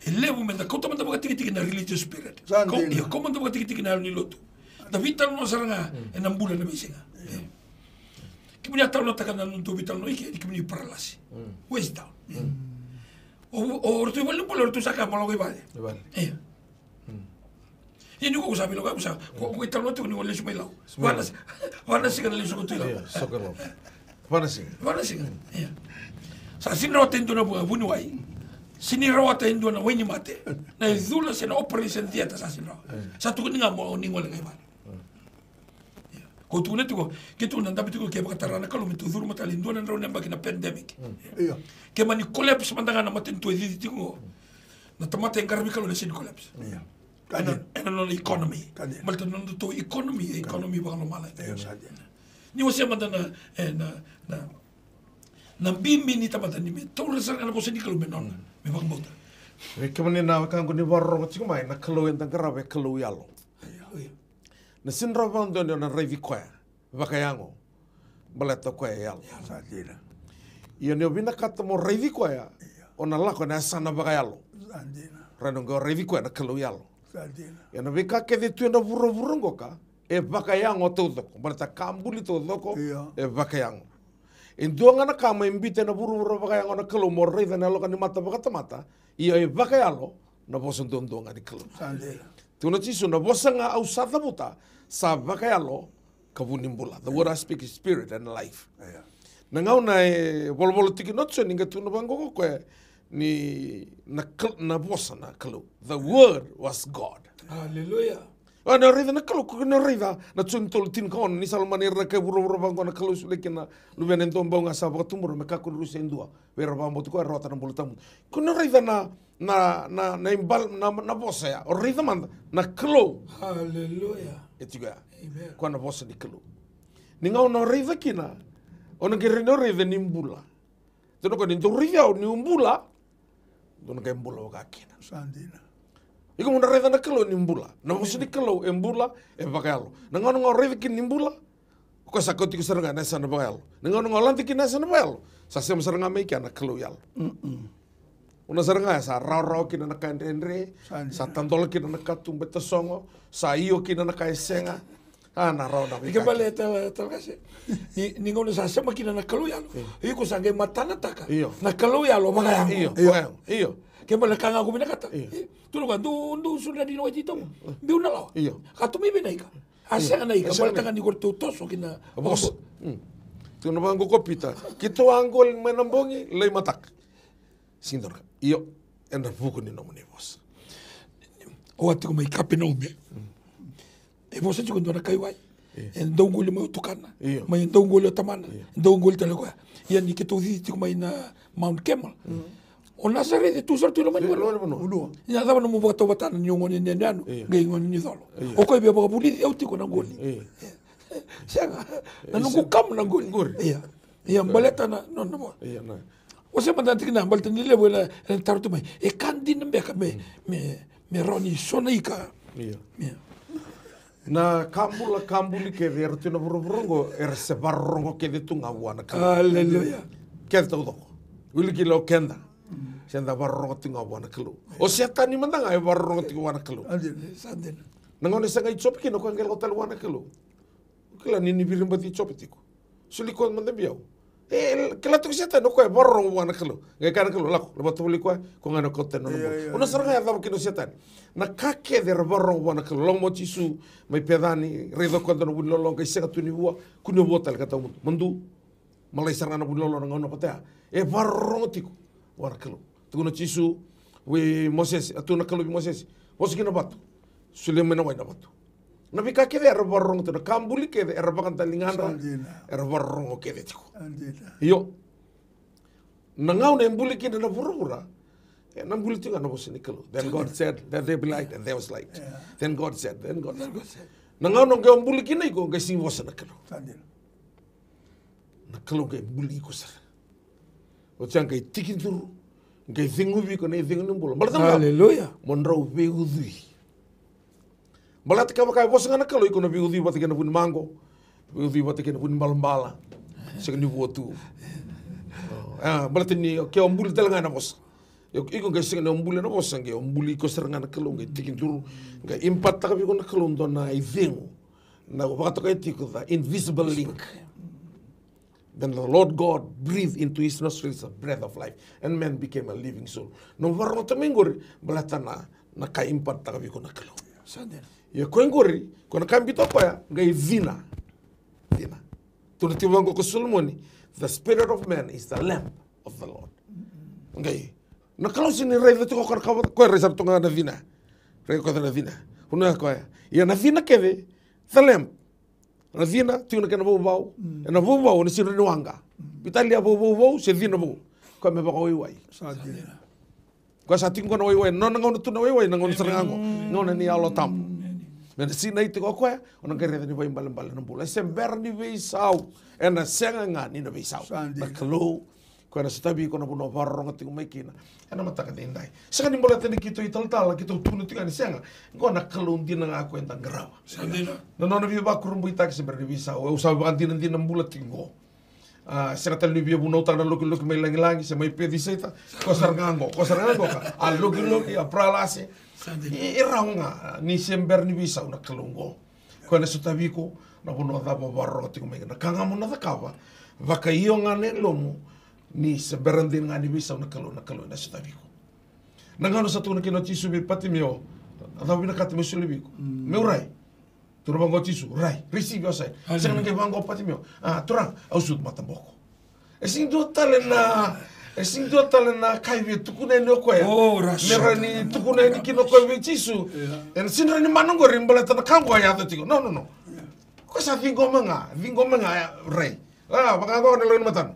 e levu me da kauta mada vakatikitiki na religious spirit. Sa dina. Ia, kau mada vakatikitiki na yalo ni lotu. Da veitalanoa sara ga ena bula na veisiga. Ia. Kemuni a talanoataka na nodatou veitalanoa i ke, ni kemuni paralasi. Waste down. Ia. O, o, o ratou i vale ni bula, o ratou sa kaya mo lako i vale. I vale. Ia. Ia ni ko sa vila ko sa ko ko talo tiko ni ko lesu mai Lau. Vana vana siga na lesu ko tu Lau. Ia, so ko Lau. Vana siga. Vana siga. Ia. Sa sega ni rawata e dua na vuniwai. Sega ni rawata e dua na wainimate. Na icula se na operation theatre sa sega ni rawata. Sa tukuni ga mo ni gole ga i vale. Ia. Ko tukuna tiko, ke tukuna dabe tiko ke vakatara na Kalou me tu curu matali dua na drau na yabaki na pandemic. Ia. Ke mani collapse mada ga na matanitu e cici tiko. Na tamata e qaravi Kalou na sega ni collapse. Ia. Ena, ena nona economy. Baleta na nodatou economy, e economy vakalomalagi. Ni wasea mada na, e, na, na, na bibi ni tamata ni me taura sara ga na vosa ni Kalou me nona, me vakabauta. Vei kemuni na wekaqu ni vakarorogo tiko mai, na Kalou eda qarava e Kalou yalo. Io. Na sega ni rawa vakadua ni o na raici koya vakayago, baleta o koya e yalo. Sa dina. Ia ni o vinakata mo raici koya, o na lako ena yasana vakayalo. Sa dina. Raica qo, o raici koya na Kalou yalo. Sa dina. Ia na veika kece tu ena vuravura qoka e vakayago taucoko, baleta ka buli taucoko e vakayago. E dua ga na ka mai biuta ena vuravura vakayago na Kalou mo raica na yaloka ni mata vakatamata. Ia e vakayalo na vosa duadua ga ni Kalou. Sa dina. Tukuna o Jisu, na vosa ga au sa cavuta sa vakayalo ka vu ni bula. The word I speak is spirit and life. Ia. Na gauna e volavola tiko kina o Joni, qai tukuna vaqo o koya ni na, na vosa na Kalou. The word was God. Aleluya. A, na raica na Kalou, ko na raica na Joni tolu tinikaono, ni sa lomani ira na kai vuravura vaqo na Kalou, solia kina na Luvena e dua bau ga sa vakatubura me kakua ni rusa e dua vei ira vakabauti koya, rawata na bula tawamudu. Ko na raica na na, na, na, ibal, na, na vosa ya. O raica mada na Kalou. Aleluya. E tiko ya. Amen. Koya na vosa ni Kalou. Ni gauna o raica kina, o na qai raica, o raica ni bula. Tukuna o koya ni dou raici au niu bula, dou na qai bula vaka kina. Sa dina. Iko mo na raica na Kalou ni bula. Na vosa ni Kalou e bula, e vakayalo. Na gauna ga o raica kina ni bula, o koya sa kauti iko sara ga ena yasana vakayalo. Na gauna ga o lade kina ena yasana vakayalo, sa sema sara ga mai kea na Kalou yalo. Una sara ga ya sa rawarawa kina na ka e dredre, sa tadola kina na katuba e tasogo, sa io kina na ka e sega. A, na rawa na veika. Ike bale tala, tala kase. Ni, ni gauna sa sema kina na Kalou yalo. Iko sa qai matanataka na Kalou yalo vakayago. Io, vakayago. Io. Ke bale ka ga ko vinakata. Io. Tukuna o koya, dou, dou sudra dina wai titobu. Biu na lawa. Io. Ka tu mai vei na ika. A sega na ika, baleta ga ni ko ratou toso kina vosa. Tukuna vaqo ko Pita, keitou a qoli mai na bogi, lai mataka. Sega ni dua na ka. Io, ena vuku ni nomuni vosa. Au a tiko mai Kapenaume. E vosa tiko e dua na kaiwai. E dau qoli mai o tukana. Mai e dau qoli o tamana. E dau qoli tale o koya. Ia ni keitou cici tiko mai na Mount Carmel. O Nasareci tu sara tu e loma ni vanua. Loma ni vanua. Ia cava nomu vakatauvatana ni o gone ni yanuyanu, io, qai gone ni colo. Io. O koya e via vakavulici au tiko na qoli. Io. Sega, na noqu kamu na qoli. Qori. Ia. Ia, baleta na, na, na vo. Ia, na. O se mada na tikina, baleta ni levu ena, ena taro tu mai. E ka dina beka me, me, me rawa ni so na ika. Ia. Ia. Na ka bula, ka buli kece era tu ena vuravura oqo, era se vakarorogo kece tu ga vua na Kalou. Aleluya. Kece taucoko. Wili kila o keda. Se da vakarorogo tiko ga vua na Kalou. O Setani mada ga e vakarorogo tiko vua na Kalou. Aleluya. Sa dina. Na gauna e sagai Jope kina, o koya qai lako tale vua na Kalou. Kila ni, ni viribaci Jope tiko. Soli koya mada vei au. E, kila tiko Setani, o koya e vakarorogo vua na Kalou. Qai kaya na Kalou, lako, lako vata voli koya, ko ga na kauta na nomu. Ia, ia, o na sara ga yacova kina o Setani. Na ka kece era vakarorogo vua na Kalou. Lako mai o Jisu mai Pecani, raica o koya dua na vu ni lolo, qai sega tu ni vua, kua ni vua tale ka tawa mudu. Madu, malai sara ga na vu ni lolo na gauna vata ya. E vakarorogo tiko vua na Kalou. Tukuna o Jisu vei Mosese, a tukuna na Kalou vei Mosese, vosa ki na vatu. Solia mai na wai na vatu. Na veika kece era vakarorogo tu, na ka buli kece era vakadaligadra, sa dina, era vakarorogo kece tiko. Sa dina. Io. Na gauna e buli kina na vuravura, e na buli tiko ga na vosa ni Kalou. Then God said, "Let there be light," and there was light. Ia. Then God said, then God said. Na gauna qai o buli kina iko, qai sega ni vosa na Kalou. Sa dina. Na Kalou qai buli iko sara. Oti ya qai tikiduru, qai ceguvi iko na icegu ni bula. Baleta na, aleluya, mo drau veiucui. Baleta kevaka e vosa ga na Kalou, iko na veiucui vata kei na vu ni maqo, veiucui vata kei na vu ni balabala. Sega ni vua tu. E, baleta ni ke o buli tale ga na vosa. Iko, iko qai sega ni o buli na vosa, qai o buli iko sara ga na Kalou, qai tikiduru, qai impart-taka vei iko na Kalou dua na icegu. Na vakatokai tiko the invisible link. Then the Lord God breathed into his nostrils a breath of life, and man became a living soul. Na vakarorogo mai qori, baleta na, na ka e impart-taka vei iko na Kalou. Sa dina. Ia koya qori, ko na ka e biuta o koya, qai cina. Cina. Tukuna tiko vaqo ko Solomoni, the spirit of man is the lamp of the Lord. Qai, na Kalou sega ni raica tiko o koya na ka vata, koya rai sara tu ga na cina. Rai koya na cina. Vuna koya. Ia na cina kece, the lamp. Na cina, tiko na kena vauvau. Mm. Ena vauvau, ena sega ni waqa. Mm. Veitalia vauvau, vau, se cina vou. Koya me vakawaiwai. Sa dina. Koya sa tiko qo na waiwai, nona gauna tu na waiwai, na gauna sara ga qo. Mm. Gauna ni Yalo Tabu. Mm. Me na sinai tiko o koya, o na qai raica ni vakaibalebale na bula. E se bera ni veisau, ena sega ga ni na veisau. Sa dina. Na Kalou, koya na sotavi iko na vanua o vakarorogo tiko mai kina. Ena mataka edaidai. Sega ni baleta ni keitou italatala, keitou tukuna tiko yani, sega. Qo na Kalou dina ga koya eda qarava. Sa dina. Na nona veivakurabuitaki se bera ni veisau. Au sa vakadinadina bula tiko qo. A, sega tale ni via vunautaka na lokiloki mai lagilagi, se mai Pecisaita. Ko sara ga qo, ko sara ga qo ka. A lokiloki, a paralase. Sa dina. E, e rawa ga, ni se bera ni veisau na Kalou qo. Koya na sotavi iko, na vanua cava o vakarorogo tiko mai kina. Na ka ga mo na cakava, vakaio ga na yalomu, ni se bera dina ga ni veisau na Kalou, na Kalou ena sotavi iko. Na gauna sa tukuna kina o Jisu vei Patimeo, a cava vinakata meu solia vei iko? Mm. Meu rai. Tukuna vaqo o Jisu, rai, receive your sight. Aleluya. Sega ni qai vaqo o Patimeo, a, Turaga, au sucu mataboko. E sega ni dua tale na, e sega ni dua tale na ka e via tukuna yani o koya. O, rasa. Me rawa ni tukuna yani kina o koya vei Jisu. Ia. Ena sega ni rawa ni mana qori baleta na ka qo a yaco tiko. No, no, no. Ia. Koya sa ciqoma ga, ciqoma ga, rai. A, vaka qo na lako ni matana.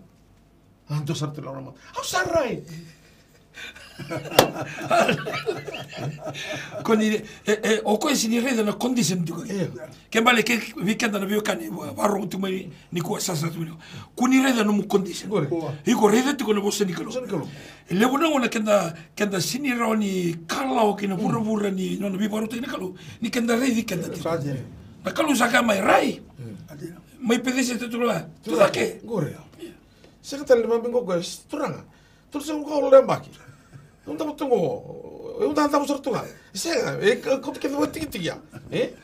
A, dua sara tu lako na matana. Au sa rai. Ko ni, e, e, o koya e sega ni raica na condition tiko. Io. Ke bale ke vei keda na veiwekani, va-, vakarorogo tiko mai nikua, sasa tiko mai nikua. Ko ni raica nomu condition. Qori. Iko raica tiko na vosa ni Kalou. Vosa ni Kalou. E levu na gauna keda, keda sega ni rawa ni kalawa ki na vuravura ni nona veivakarautaki na Kalou. Ni keda raici keda tiko. Sa dina. Na Kalou sa kaya mai, rai. Mm. Mai Pecisaita tiko la. Tu cake. Qori. Sega tale ni mami qo koya, Turaga. Tolusagavulu ka walu na yabaki. Au davo tu qo, au davo sara tu ga. Sega, e ka, kauta kece vua tikitiki ya. E?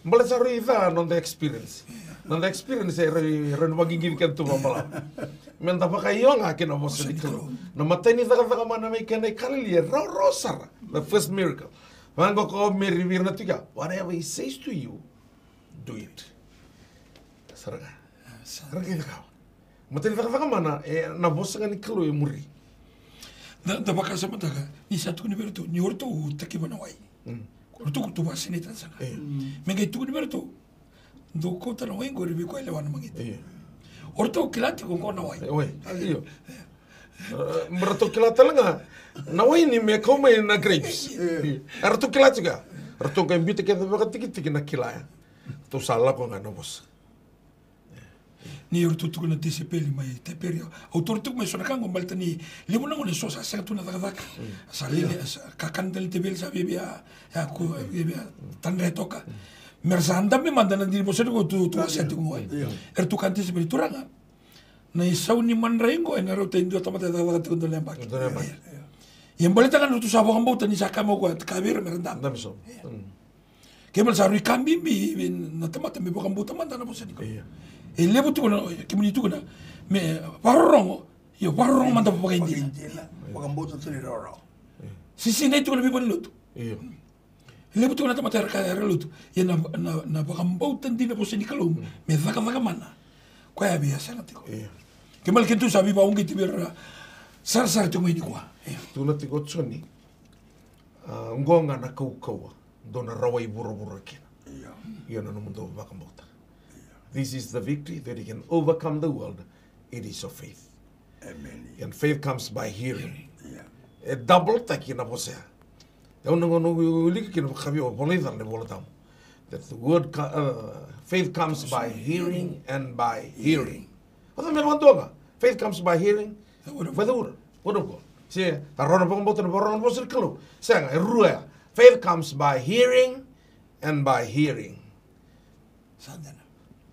Baleta sa rui ca noda experience. Noda experience e rui, rui vaqiqivi keda tu vakabalavu. Meda vakaio ga kina vosa ni Kalou. Na imatai ni cakacaka mana mai kena i Kalili e rawarawa sara. The first miracle. Vaqo ko Meri vei ira na tiko ya. Whatever he says to you, do it. Sara ga. Sara ga i cakava. Matai ni cakacaka mana, e, na vosa ga ni Kalou e muri. Da, da vakasamataka, ni sa tukuni vei iratou, ni o iratou takiva na wai. Mm. O iratou ko tu vakasinaita saka. Io. Mm. Me qai tukuni vei iratou, dou kauta na wai qori vei koya e lewa na magiti. Io. O iratou kila tiko qo na wai. E, wai. Io. E. E, ratou kila tale ga na waini me kau mai na grapes. E ratou kila tiko ya. Ratou qai biuta kece vakatikitiki na kila ya. Ratou sa lako ga na vosa. Ni ratou tukuna na tisaipeli mai Tiperia. Au taura tiko mai so na ka qo baleta ni levu na gauna eso sa sega tu na cakacaka. Sa lele, sa kakana tale na teveli sa viavia, ya ku, viavia tadre toka. Me ra sa dabe mada na dina ni vosa ni ko tu, tu wasea tiko qo. Era tukuna na tisaipeli, Turaga, na isau ni madrai qo ena rauta e dua tamata e cakacaka tiko dua na yabaki. Dua na yabaki. Ia baleta ga na ratou sa vakabauta ni sa kaya mai o koya, ka vei ira me ra dabe. Dabe sobu. Kena ibalebale sa rui ka bibi vei na tamata me vakabauta mada na vosa ni Kalou. Io. E levu tiko na, kemuni tiko na, me vakarorogo, io vakarorogo mada vakaidina. Vakaidina. Vakabauta tu ni rorogo. Sisinai tiko na veivale ni lotu. Io. E levu tiko na tamata era kaya era lotu. Ia na, na, na vakabauta dina vosa ni Kalou, me cakacaka mana. Koya vei a sega tiko. Io. Kena ibalebale keitou sa veivakauqeti vei ira sarasara tiko mai nikua. Io. Tukuna tiko o Joni. A, oqo ga na kaukauwa dou na rawai vuravura kina. Io. Io na nomudou vakabauta. Io. This is the victory that you can overcome the world. It is your faith. Amen. And faith comes by hearing. Io. E double taki na vosa ya. E au na gauna wilika kina vakavi o vola i cala na vola tamu. That the word, co- uh, faith comes by hearing and by hearing. Oca me vakadua ga. Faith comes by hearing. By the word. Word of God. Se, a rau na vakabauta na vakarorogo na vosa ni Kalou. Sega, e rua ya. Faith comes by hearing and by hearing. Sa dina.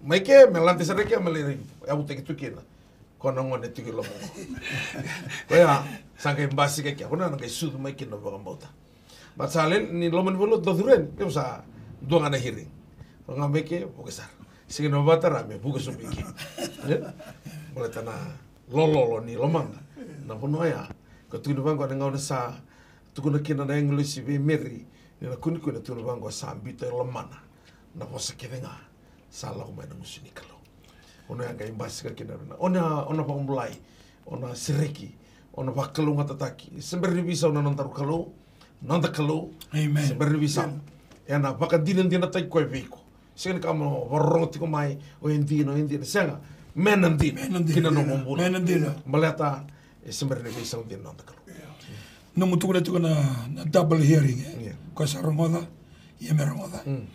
Mai ke, me lade sara ke, me lai yavutaki tu kina. Ko na gone tiko i loma. Koya, sa qai basika ke. Ko na qai sucu mai kina na vakabauta. But sa lele ni loma ni vale dau curu yani, keu sa dua ga na hearing. Ga mai ke, vuke sara. Sega ni vakatara me vuke sobu i ke. Baleta na lololo ni lomada. Na vanua ya, ka tukuni vaqo na gauna sa tukuna kina na agilosi vei Meri, ni na kunikuni, tukuna vaqo sa biuta e lomana na vosa kece ga sa lako mai na gusu ni Kalou. O na qai basika kina na, o na, o na vakabulai, o na sereki, o na vakalougatataki. Se bera ni veisau na nodaru Kalou, noda Kalou. Amen. Se bera ni veisau. Ena vakadinadinataki koya vei iko. Sega ni ka mo vakarorogo tiko mai, o e dina, o e dina. Sega, me na dina. Me na dina. Kina nomu bula. Me na dina. Baleta, e se bera ni veisau dina noda Kalou. Nomu tukuna tiko na, na double hearing, e? Io. Koya sa rogoca, ia me rogoca. Mm.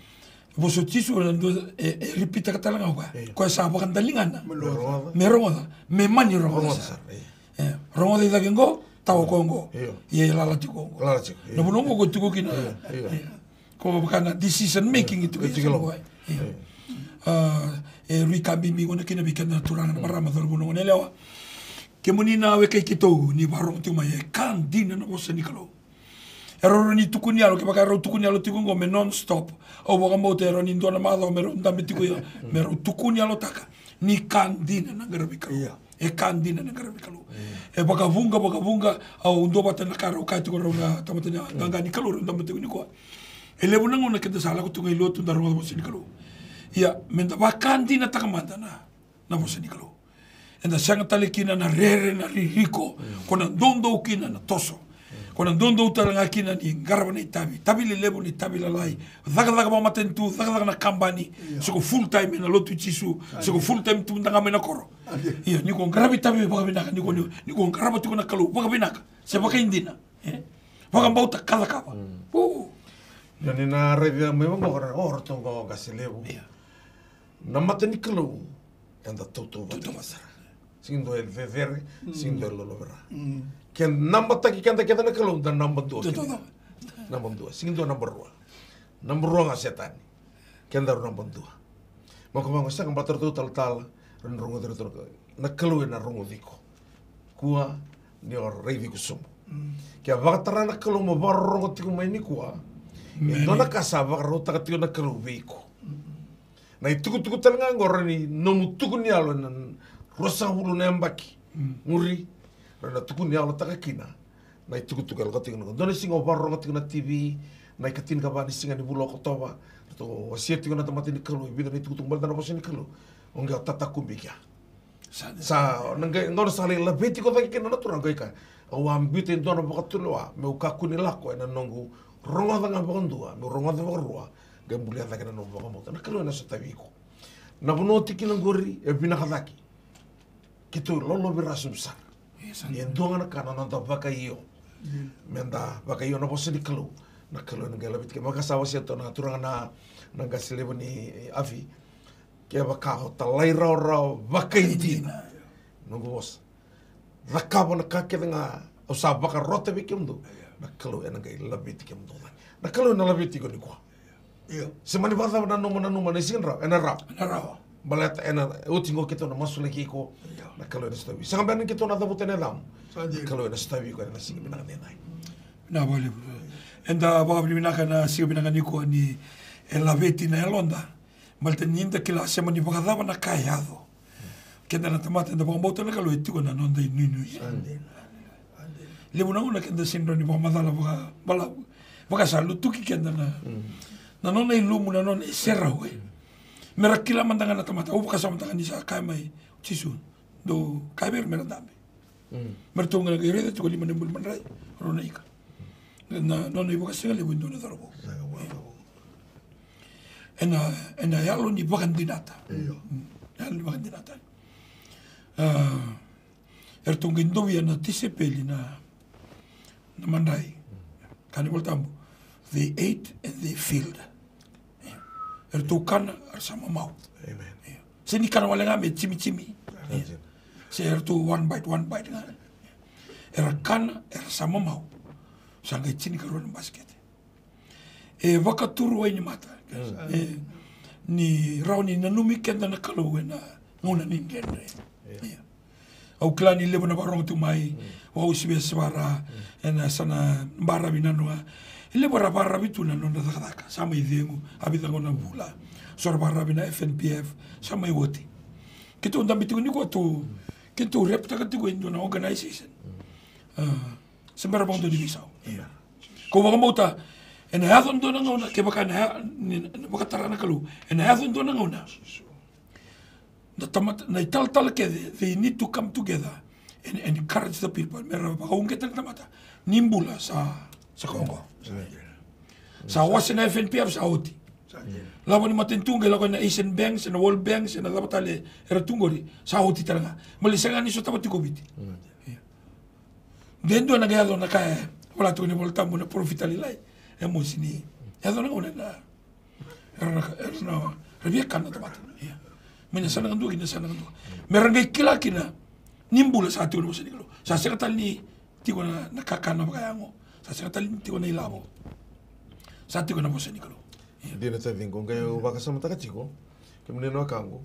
Vosa o Jisu, na dua, e, e ripitaka tale ga o koya. Io. Koya sa vakadaligana. Me rogoca. Me rogoca. Me mani rogoca sara. Rogoca sara, io. E, rogoca i cake qo, tawa ko qo. Io. Ia e lala tiko qo. Lala tiko, io. Na vanua qo ko tiko kina. Io, io. Io. Ko vaka na decision making e tiko i cake qo. Io. Io. A, e rui ka bibi gona kina vei keda na turaga na marama, cauravou, na goneyalewa. Kemuni na wekai keitou ni vakarorogo tiko mai, e ka dina na vosa ni Kalou. E rau rawa ni tukuni yalo, kevaka e rau tukuni yalo tiko qo me non-stop. Au vakabauta e rawa ni dua na macawa me rau dabe tiko ya, me rau tukuni yalotaka ni ka dina na qaravi Kalou. Io. E ka dina na qaravi Kalou. Io. E vakavuqa, vakavuqa, au duavata na ka rau kaya tiko rau na tamata ni qaqa ni Kalou rau dabe tiko nikua. E levu na gauna keda sa lako tu ga i lotu da rogoca vosa ni Kalou. Ia, meda vakadinataka mada na, na vosa ni Kalou. Eda sega tale kina na rere, na ririko, ko na doudou kina na toso. Ko na doudou tale ga kina ni qarava na itavi, itavi lelevu, na itavi lalai, cakacaka vakamatanitu, cakacaka na kabani, se ko full time ena lotu i Jisu, se ko full time tu da ga mai na koro. Ia, ni ko qarava itavi vakavinaka, ni ko, ni, ni ko qarava tiko na Kalou vakavinaka, se vakaidina, e? Vakabauta ka cakava. Ia ni na raica mai vaqo, o ratou qo qase levu. Ia. Na mata ni Kalou, eda tautauvata sara. Sega ni dua e cecere, sega ni dua e lolovira. Ke nabataki keda kece na Kalou, da naba dua kece. Naba dua, sega ni dua naba rua. Naba rua ga o Setani. Kedaru naba dua. Mo ka vaqo, sega, baleta ratou talatala, ra na rogoci iratou na Kalou, na Kalou ena rogoci iko. Kua ni o raici iko sobu. Ke a vakatara na Kalou mo vakarorogo tiko mai nikua, e dua na ka sa vakarautaka tiko na Kalou vei iko. Na itukutuku tale ga oqo, rawa ni nomu tuku ni yalo ena ruasagavulu na yabaki muri, rawa na tuku ni yalotaka kina na itukutuku e lako tiko na, dua na siga o vakarorogo tiko na T V, na ikatinikava ni siga ni vula o Okotova, ratou wasea tiko na tamata ni Kalou e vica na itukutuku baleta na vosa ni Kalou. O qai o tatakubi kea. Sa, na qai, gauna sa lai laveti iko cake kina na Turaga, qai kaya, au a biuta e dua na vakatulewa meu kakua ni lako ena noqu rogoca ga vakadua, meu rogoca vakarua, qai bulia cake na nomu vakabauta. Na Kalou ena sotavi iko. Na vanua o tiko kina oqori e vinaka cake. Keitou lolovira sobu sara. E dua ga na ka na noda vakaio. Meda vakaio na vosa ni Kalou. Na Kalou ena qai laveti keda. Vaka sa wasea tu na turaga na, na qase levu ni Afi. Kevaka o talairawarawa vakaidina noqu vosa, cakava na ka kece ga au sa vakarota vei kemudou, na Kalou ena qai laveti kemudou cake. Na Kalou ena laveti iko nikua. Io. Se mani vakacava na nomu nanuma, na siga ni rawa, ena rawa. Ena rawa. Baleta ena oti qo keitou na masulaki iko. Io. Na Kalou ena sotavi. Sega beka ni keitou na cavuta na yacamu. Sa dina. Na Kalou ena sotavi iko ena siga vinaka nikua. Na vakalevu. Eda vakavinavinaka na siga vinaka nikua ni e laveti na yaloda. Baleta ni da kila se mani vakacava na ka e yaco, keda na tamata eda vakabauta na Kalou e tiko na noda inuinui. Sa dina. Levu na gauna keda sega ni rawa ni vakamacala vakabalavu. Vaka sa lutuki keda na, na nona ilumu, na nona iserau, e. Me ra kila mada ga na tamata. Au vakasamataka ni sa kaya mai o Jisu, dou kaya vei ira me ra dabe. Me ratou qai raica tiko lima na ibuli madrai, rua na ika. Na nona ivakasigalevu e dua na cauravou. Ena, ena yalo ni vakadinata. Io. Mm. Yalo ni vakadinata. Ah, eratou qai dovia na tisaipeli na, na madrai. Kaya na iVolatabu, they ate and they filled. Eratou kana, era sa mamau. Amen. Sega ni kana wale ga me jimijimi. Amen. Se eratou one bite, one bite ga. Era kana, era sa mamau. Sa qai tinikarua na basikete. E vakaturu wainimata. E, ni rawa ni nanumi keda na Kalou ena gauna ni dredre. Io. Au kila ni levu na vakarorogo tu mai, vakauasivi se vara, ena yasana baravi na noa. E levu era vakararavi tu na nodra cakacaka. Sa mai cegu, a vica qo na vula. So ra vakararavi na F N P F, sa mai oti. Keitou dabe tiko nikua tu, keitou reptaka tiko e dua na organization. Ah, se bera vakadua ni veisau. Kau vakabauta, ena yaco dua na gauna, kevaka ena ya-, ni, ni vakatara na Kalou, ena yaco dua na gauna. Na tamata, na italatala kece, they need to come together and, and encourage the people. Me ra vakauqeta na tamata. Ni bula sa, sa koya qo. Sa wase na F N P F sa oti. Lavo ni matanitu qai lako na Asian Bank, se na World Bank, se na cava tale era tu qori, sa oti tale ga. Baleta sega ni sotava tiko o Viti. Io. De dua na qai yaco na ka e vola tiko na iVolatabu na parofita lailai. E mosi ni yaco na gauna na, era na, era na, ra via kana na tamata. Io. Mai na yasana kadua ki na yasana kadua. Me ra qai kila kina ni bula sa tiko na vosa ni Kalou. Sa sega tale ni tiko na, na kakana vakayago. Sa sega tale ni tiko na ilavo. Sa tiko na vosa ni Kalou. Io. Dina taciqu, qai au vakasamataka tiko. Kemuni na wekaqu.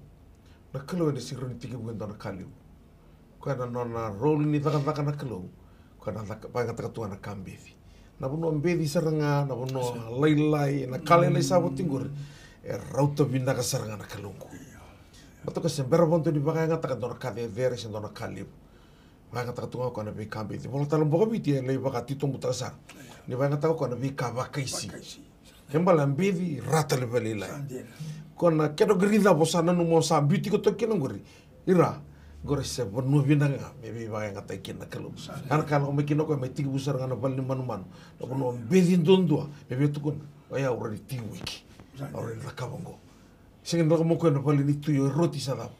Na Kalou ena sega ni tekivu e dua na ka levu. Koya na nona role ni cakacaka na Kalou. Koya na caka, vakayagataka tu ga na ka beci. Na vanua beci sara ga, na vanua lailai, na ka lailai sa vo tiko qori. E rauta vinaka sara ga na Kalou qo. Baleta koya se bera vakadua ni vakayagataka e dua na ka cecere se dua na ka levu. Vakayagataka tu ga o koya na veika beci. Vola tale boka Viti e lai vakatitobutaka sara. Ni vakayagataka o koya na veika vakaisi. Vakaisi. E bale a beci, ra tale vakalailai. Sa dina. Ko na category cava o sa nanuma o sa biuti iko toka kina qori. Ira, qori se vanua vinaka ga me veivakayagataki kina na Kalou. Sa dina. Ga na ka lako mai kina o koya, mai tekivu sara ga na vale ni manumanu. Na vanua beci duadua me via tukuna, oya au rawa ni tekivu eke. Sa dina. Au rawa ni cakava qo. Sega ni lako mai o koya na vale ni tui o roti sa cava.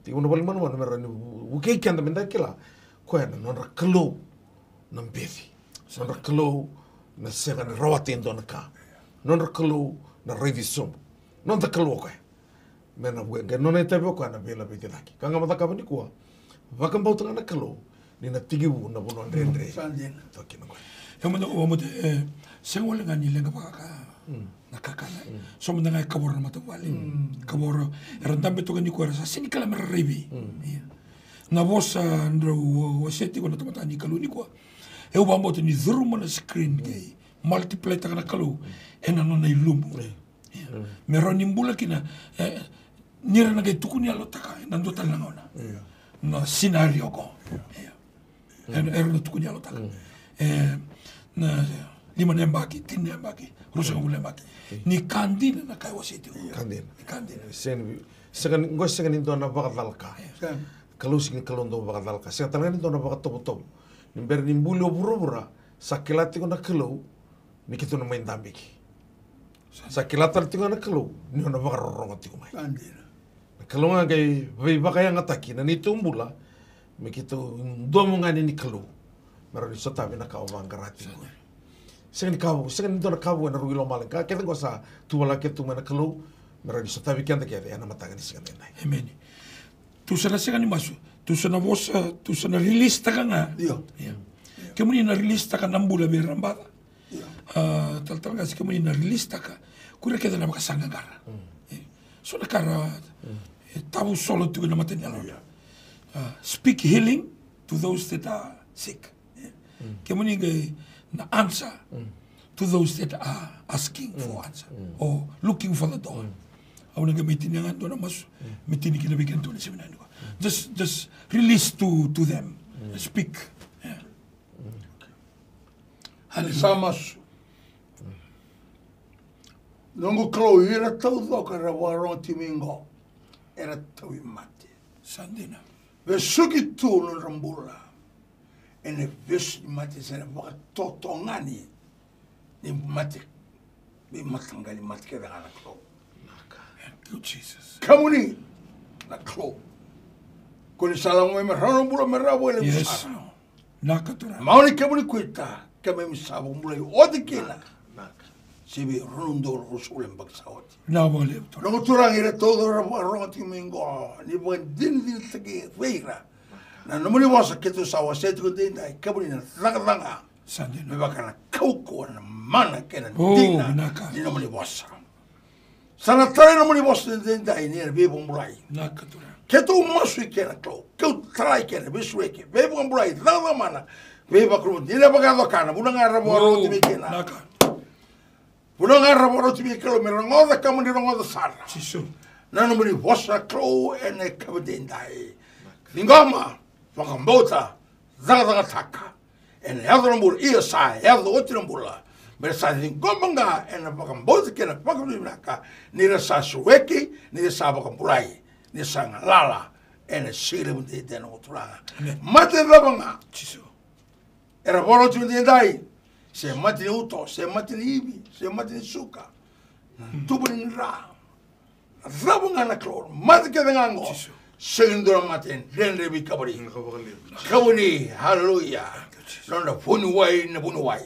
Tekivu na vale ni manumanu me rawa ni vu-, vukei keda meda kila. Koya na nodra Kalou na beci. Nodra Kalou na sega ni rawata e dua na ka. Nodra Kalou na raici sobu. Noda Kalou o koya. Me na vukei, qai nona itavi o koya na veilaveti cake. Ka ga mo cakava nikua. Vakabauta ga na Kalou ni na tekivu na vanua dredre. Sa dina. Toki na koya. E mada, o mada, e, sega wale ga ni leqa vaka na kakana. So mada ga e kavoro na matavuvale. Kavoro, era dabe toka nikua, era sa sega ni kila me ra raici. Io. Na vosa drau wasea tiko na tamata ni Kalou nikua. E, au vakabauta ni curuma na screen kei multiply-taka na Kalou ena nona ilumu. Io. Me rawa ni bula kina, e, ni ra na qai tukuni yalotaka ena dua tale na gauna. Io. Na scenario qo. Io. Era, era na tukuni yalotaka. E, na lima na yabaki, tini na yabaki, ruasagavulu na yabaki. Ni ka dina na ka e wasei tiko. Ka dina. Ni ka dina. Sega ni, sega ni, qo sega ni dua na vakacalaka. Sega. Kalou sega ni Kalou dau vakacalaka. Sega tale ga ni dua na vakatovotovo. Ni bera ni buli o vuravura, sa kila tiko na Kalou ni keitou na mai dabe ki. Sa kila tale tiko ga na Kalou ni o na vakarorogo tiko mai. Sa dina. Na Kalou ga qai veivakayagataki na neitou bula, Me keitou domo ga ni Kalou me rawa ni sotavi na ka o vaqara tiko. Sega ni ka vou, sega ni dua na ka vou ena ruku i lomalagi. Ka kece qo sa tuvalaki keitou mai na Kalou me rawa ni sotavi keda kece ena mataka ni siga daidai. Emeni. Tou sa na sega ni masu. Tou sa na vosa, tou sa na release taka ga. Io. Ia. Kemuni na release taka na bula vei ira na baca. Ia. A, talatala qase, kemuni na release taka ko ira kece na vakasaqaqara. E, so na ka ra, e, tavu solo tiko na mata ni yalo. Ia. A, speak healing to those that are sick. E, kemuni qai na answer to those that are asking for answer or looking for the door. Au na qai mai tinia ga dua na masu me tini kina vei keda tu na siga ni nikua. Just, just release to, to them. Speak. Yeah. Hallelujah. Sa masu. Noqu Kalou, ira taucoko era vakarogo tiko mai qo era tauvimate. Sa dina. Vesuki tu nodra bula ena vesu ni mate se na vakatotogani ni mate. Veimataqali mate kece ga na Kalou. Thank you, Jesus. Kemuni na Kalou. Ko ni sa lako mai me rawa na bula me rawa vakalevu sara. Naka Turaga. Mauni kemuni kuita, keimami sa vakabulai oti kina. Naka. Se vei rua na udolu ruasagavulu na yabaki sa oti. Vinaka vakalevu Turaga. Noqu Turaga, ira taucoko era vakarogo tiko mai qo, ni vakadinadinataki vei ira na nomuni vosa keitou sa wasea tiko daidai, kemuni na cakacaka. Sa dina. Me vaka na kaukauwa, na mana kei na dina ni nomuni vosa. Sa na tarai nomuni vosa daidai ni na veivakabulai. Keitou masu i kena Kalou, keitou tarai kena veisureti, veivakabulai, cakacaka mana, veivakabulai, ni na vakayaco ka na vuna ga era vakaroti mai kina. Vuna ga era vakaroti mai Kalou me rogoca ka moni rogoca sara. Na nomuni vosa Kalou ena yakavi daidai. Ciqoma, vakabauta, cakacakataka. Ena yaco na bula, ia sa yaco oti na bula. Me ra sa ciqoma ga ena vakabauta kei na vakavinavinaka ni ra sa sureti, ni ra sa vakabulai, ni ra sa galala ena siga levu daidai na Turaga. Mate cava ga era vakaroti daidai, se mate ni uto, se mate ni ivi, se mate ni suka, na tubu ni dra. Cava ga na Kalou, mate kece ga qo. Sega ni dua na mate e dredre vei kemuni. Kemuni, haleluya. Nodra vuniwai na vuniwai.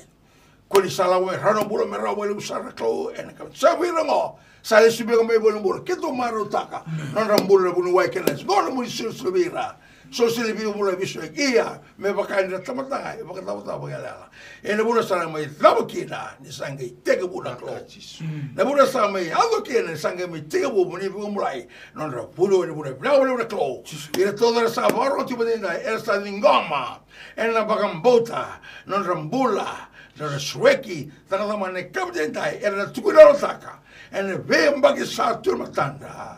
Ko ni sa lako mai rawa na bula me rawa vakalevu sara na Kalou ena ka sa vei ira qo. Sa lesu beka mai vale na bula, keitou marautaka nodra bula na vuniwai kei na lesu qo na muni silasila vei ira. So sili vei bula vei so ia me vaka ni ra tamata ga e vakacavacava vakayalayala. Ena vuna sa na mai cava kina ni sa qai tekivu na Kalou. Na vuna sa mai yaco kina ni sa qai mai tekivu mo ni vakabulai nodra vuniwai, ni vuna vinaka vakalevu na Kalou. Ira taucoko era sa vakaroti mada daidai era sa ciqoma ena vakabauta nodra bula, nodra sureti, cakacaka mana ena yakavi daidai era na tukuna yalotaka. Ena veiyabaki sa tu e matada.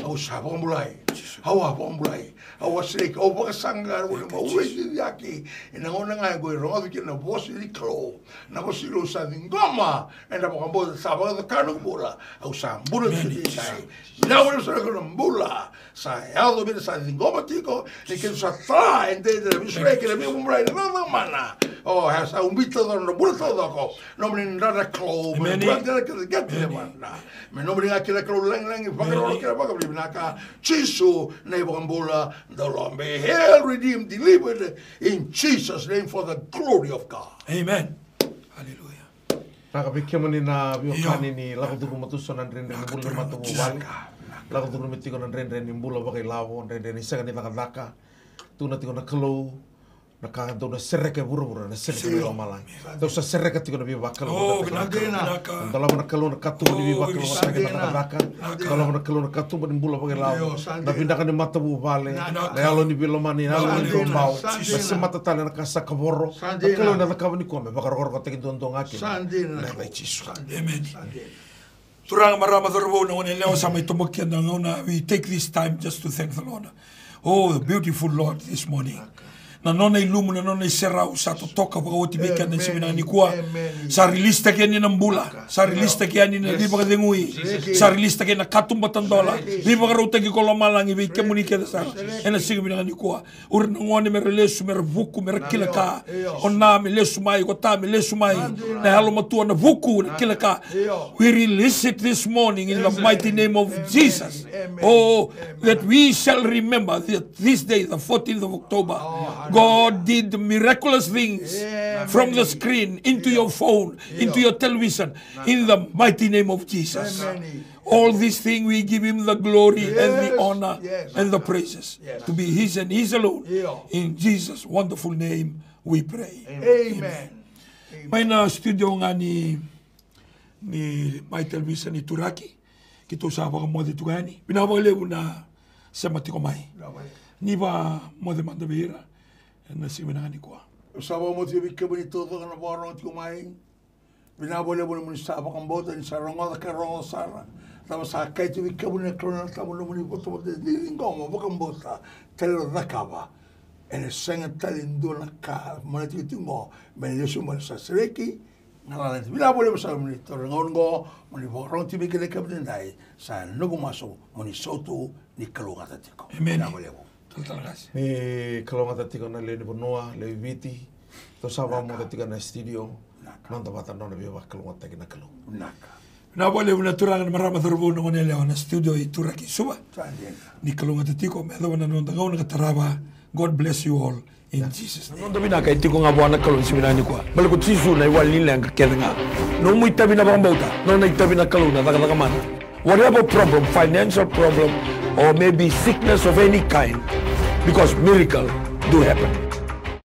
Au sa vakabulai. Au a vakabulai. Au a sereki. Au vakasaqara, au na mai ciciyaki. Ena gauna ga qo e rogoci kina na vosa ni Kalou. Na vosa ni Kalou sa ciqoma. Ena vakabauta sa vakacakava na bula. Au sa bula tiko daidai. Na bula sa na bula. Sa yaco vei ira sa ciqoma tiko, ni keitou sa tala e dede na veisureti, na veivakabulai, na cakacaka mana. O, e sa ubita taucoko na bula taucoko. Nomuni dra na Kalou, me bula dela kece kece na mana. Me nomuni ga kina Kalou lagilagi, vakaroro kina vakavinavinaka. Jisu na iVakabula, dau loma. Be healed, redeemed, delivered in Jesus' name for the glory of God. Amen. Hallelujah. Vinaka vei kemuni na veiwekani ni lako curuma tu so na dredre ni bula ni matavuvale. Lako curuma tiko na dredre ni bula vakailavo, dredre ni sega ni cakacaka. Tukuna tiko na Kalou, na ka dou na sereka e vuravura na sereki mai lomalagi. Dou sa sereka tiko na veivakalougatataki. Dou lava na Kalou na katuba ni veivakalougatataki na cakacaka. Dou lava na Kalou na katuba ni bula vakailavo. Na vinaka ni matavuvale, na yalo ni veilomani, na yalo ni duabau. Na semata tale na ka sa kavoro. Na Kalou ena cakava nikua me vakarokorokotaki duadua ga kina. Sa dina na Kalou. Sa dina. Emeni. Turaga, marama, cauravou, na goneyalewa sa mai toboki keda na gauna, we take this time just to thank the Lord. Oh, the beautiful Lord this morning. Na nona ilumu, na nona iserau sa totoka vakaoti vei keda ena siga vinaka nikua. Sa release-taki yani na bula, sa release-taki yani na veivakacegui, sa release-taki yani na katuba tadola, veivakarautaki ko lomalagi vei kemuni kece sara ena siga vinaka nikua. O ira na gone me ra lesu, me ra vuku, me ra kila ka. O Na me lesu mai, ko Ta me lesu mai. Na yalomatua na vuku, na kila ka. We release it this morning in the mighty name of Jesus. Oh, that we shall remember that this day, the fourteenth of October, God did miraculous things from the screen into your phone, into your television, in the mighty name of Jesus. All these things we give him the glory and the honor and the praises to be his and his alone. In Jesus' wonderful name we pray. Amen. Mai na studio ga ni, ni Mai Television ni Turaki, keitou sa vakamoce tiko yani. Vinaka vakalevu na sema tiko mai. Ni vakamoce mada vei ira ena siga vinaka nikua. Au sa vakamoce vei kemuni taucoko na vakarorogo tiko mai. Vinaka vakalevu ni moni sa vakabauta, ni sa rogoca ka rogoca sara. Cava sa kaya tu vei kemuni na Kalou ena tabu, nomuni votovota ni ciqoma, vakabauta, tale, cakava. Ena sega tale dua na ka mai na tikotiko qo me na lesu mai, sa sereki galala. Vinaka vakalevu sara moni taura na gauna qo moni vakarorogo tiko mai kina, kemuni dai. Sa noqu masu moni sautu ni kalougata tiko. Emeni. Vinaka vakalevu. Talatala Qase. Ni kalougata tiko na lewe ni vanua, lewe i Viti. Tou sa vakamoce tiko na studio. Noda vata, nona veivakalougatataki na Kalou. Vinaka vakalevu na turaga, na marama, cauravou, na goneyalewa, na studio i Turaki, Suva. Ni kalougata tiko me yacova na noda gauna ka tarava. God bless you all in Jesus' name. Noda vinaka e tiko ga vua na Kalou ena siga vinaka nikua. Baleta ko Jisu na iwali ni leqa kece ga. Nomu itavi na vakabauta, nona itavi na Kalou na cakacaka mana. Whatever problem, financial problem, or maybe sickness of any kind, because miracle do happen.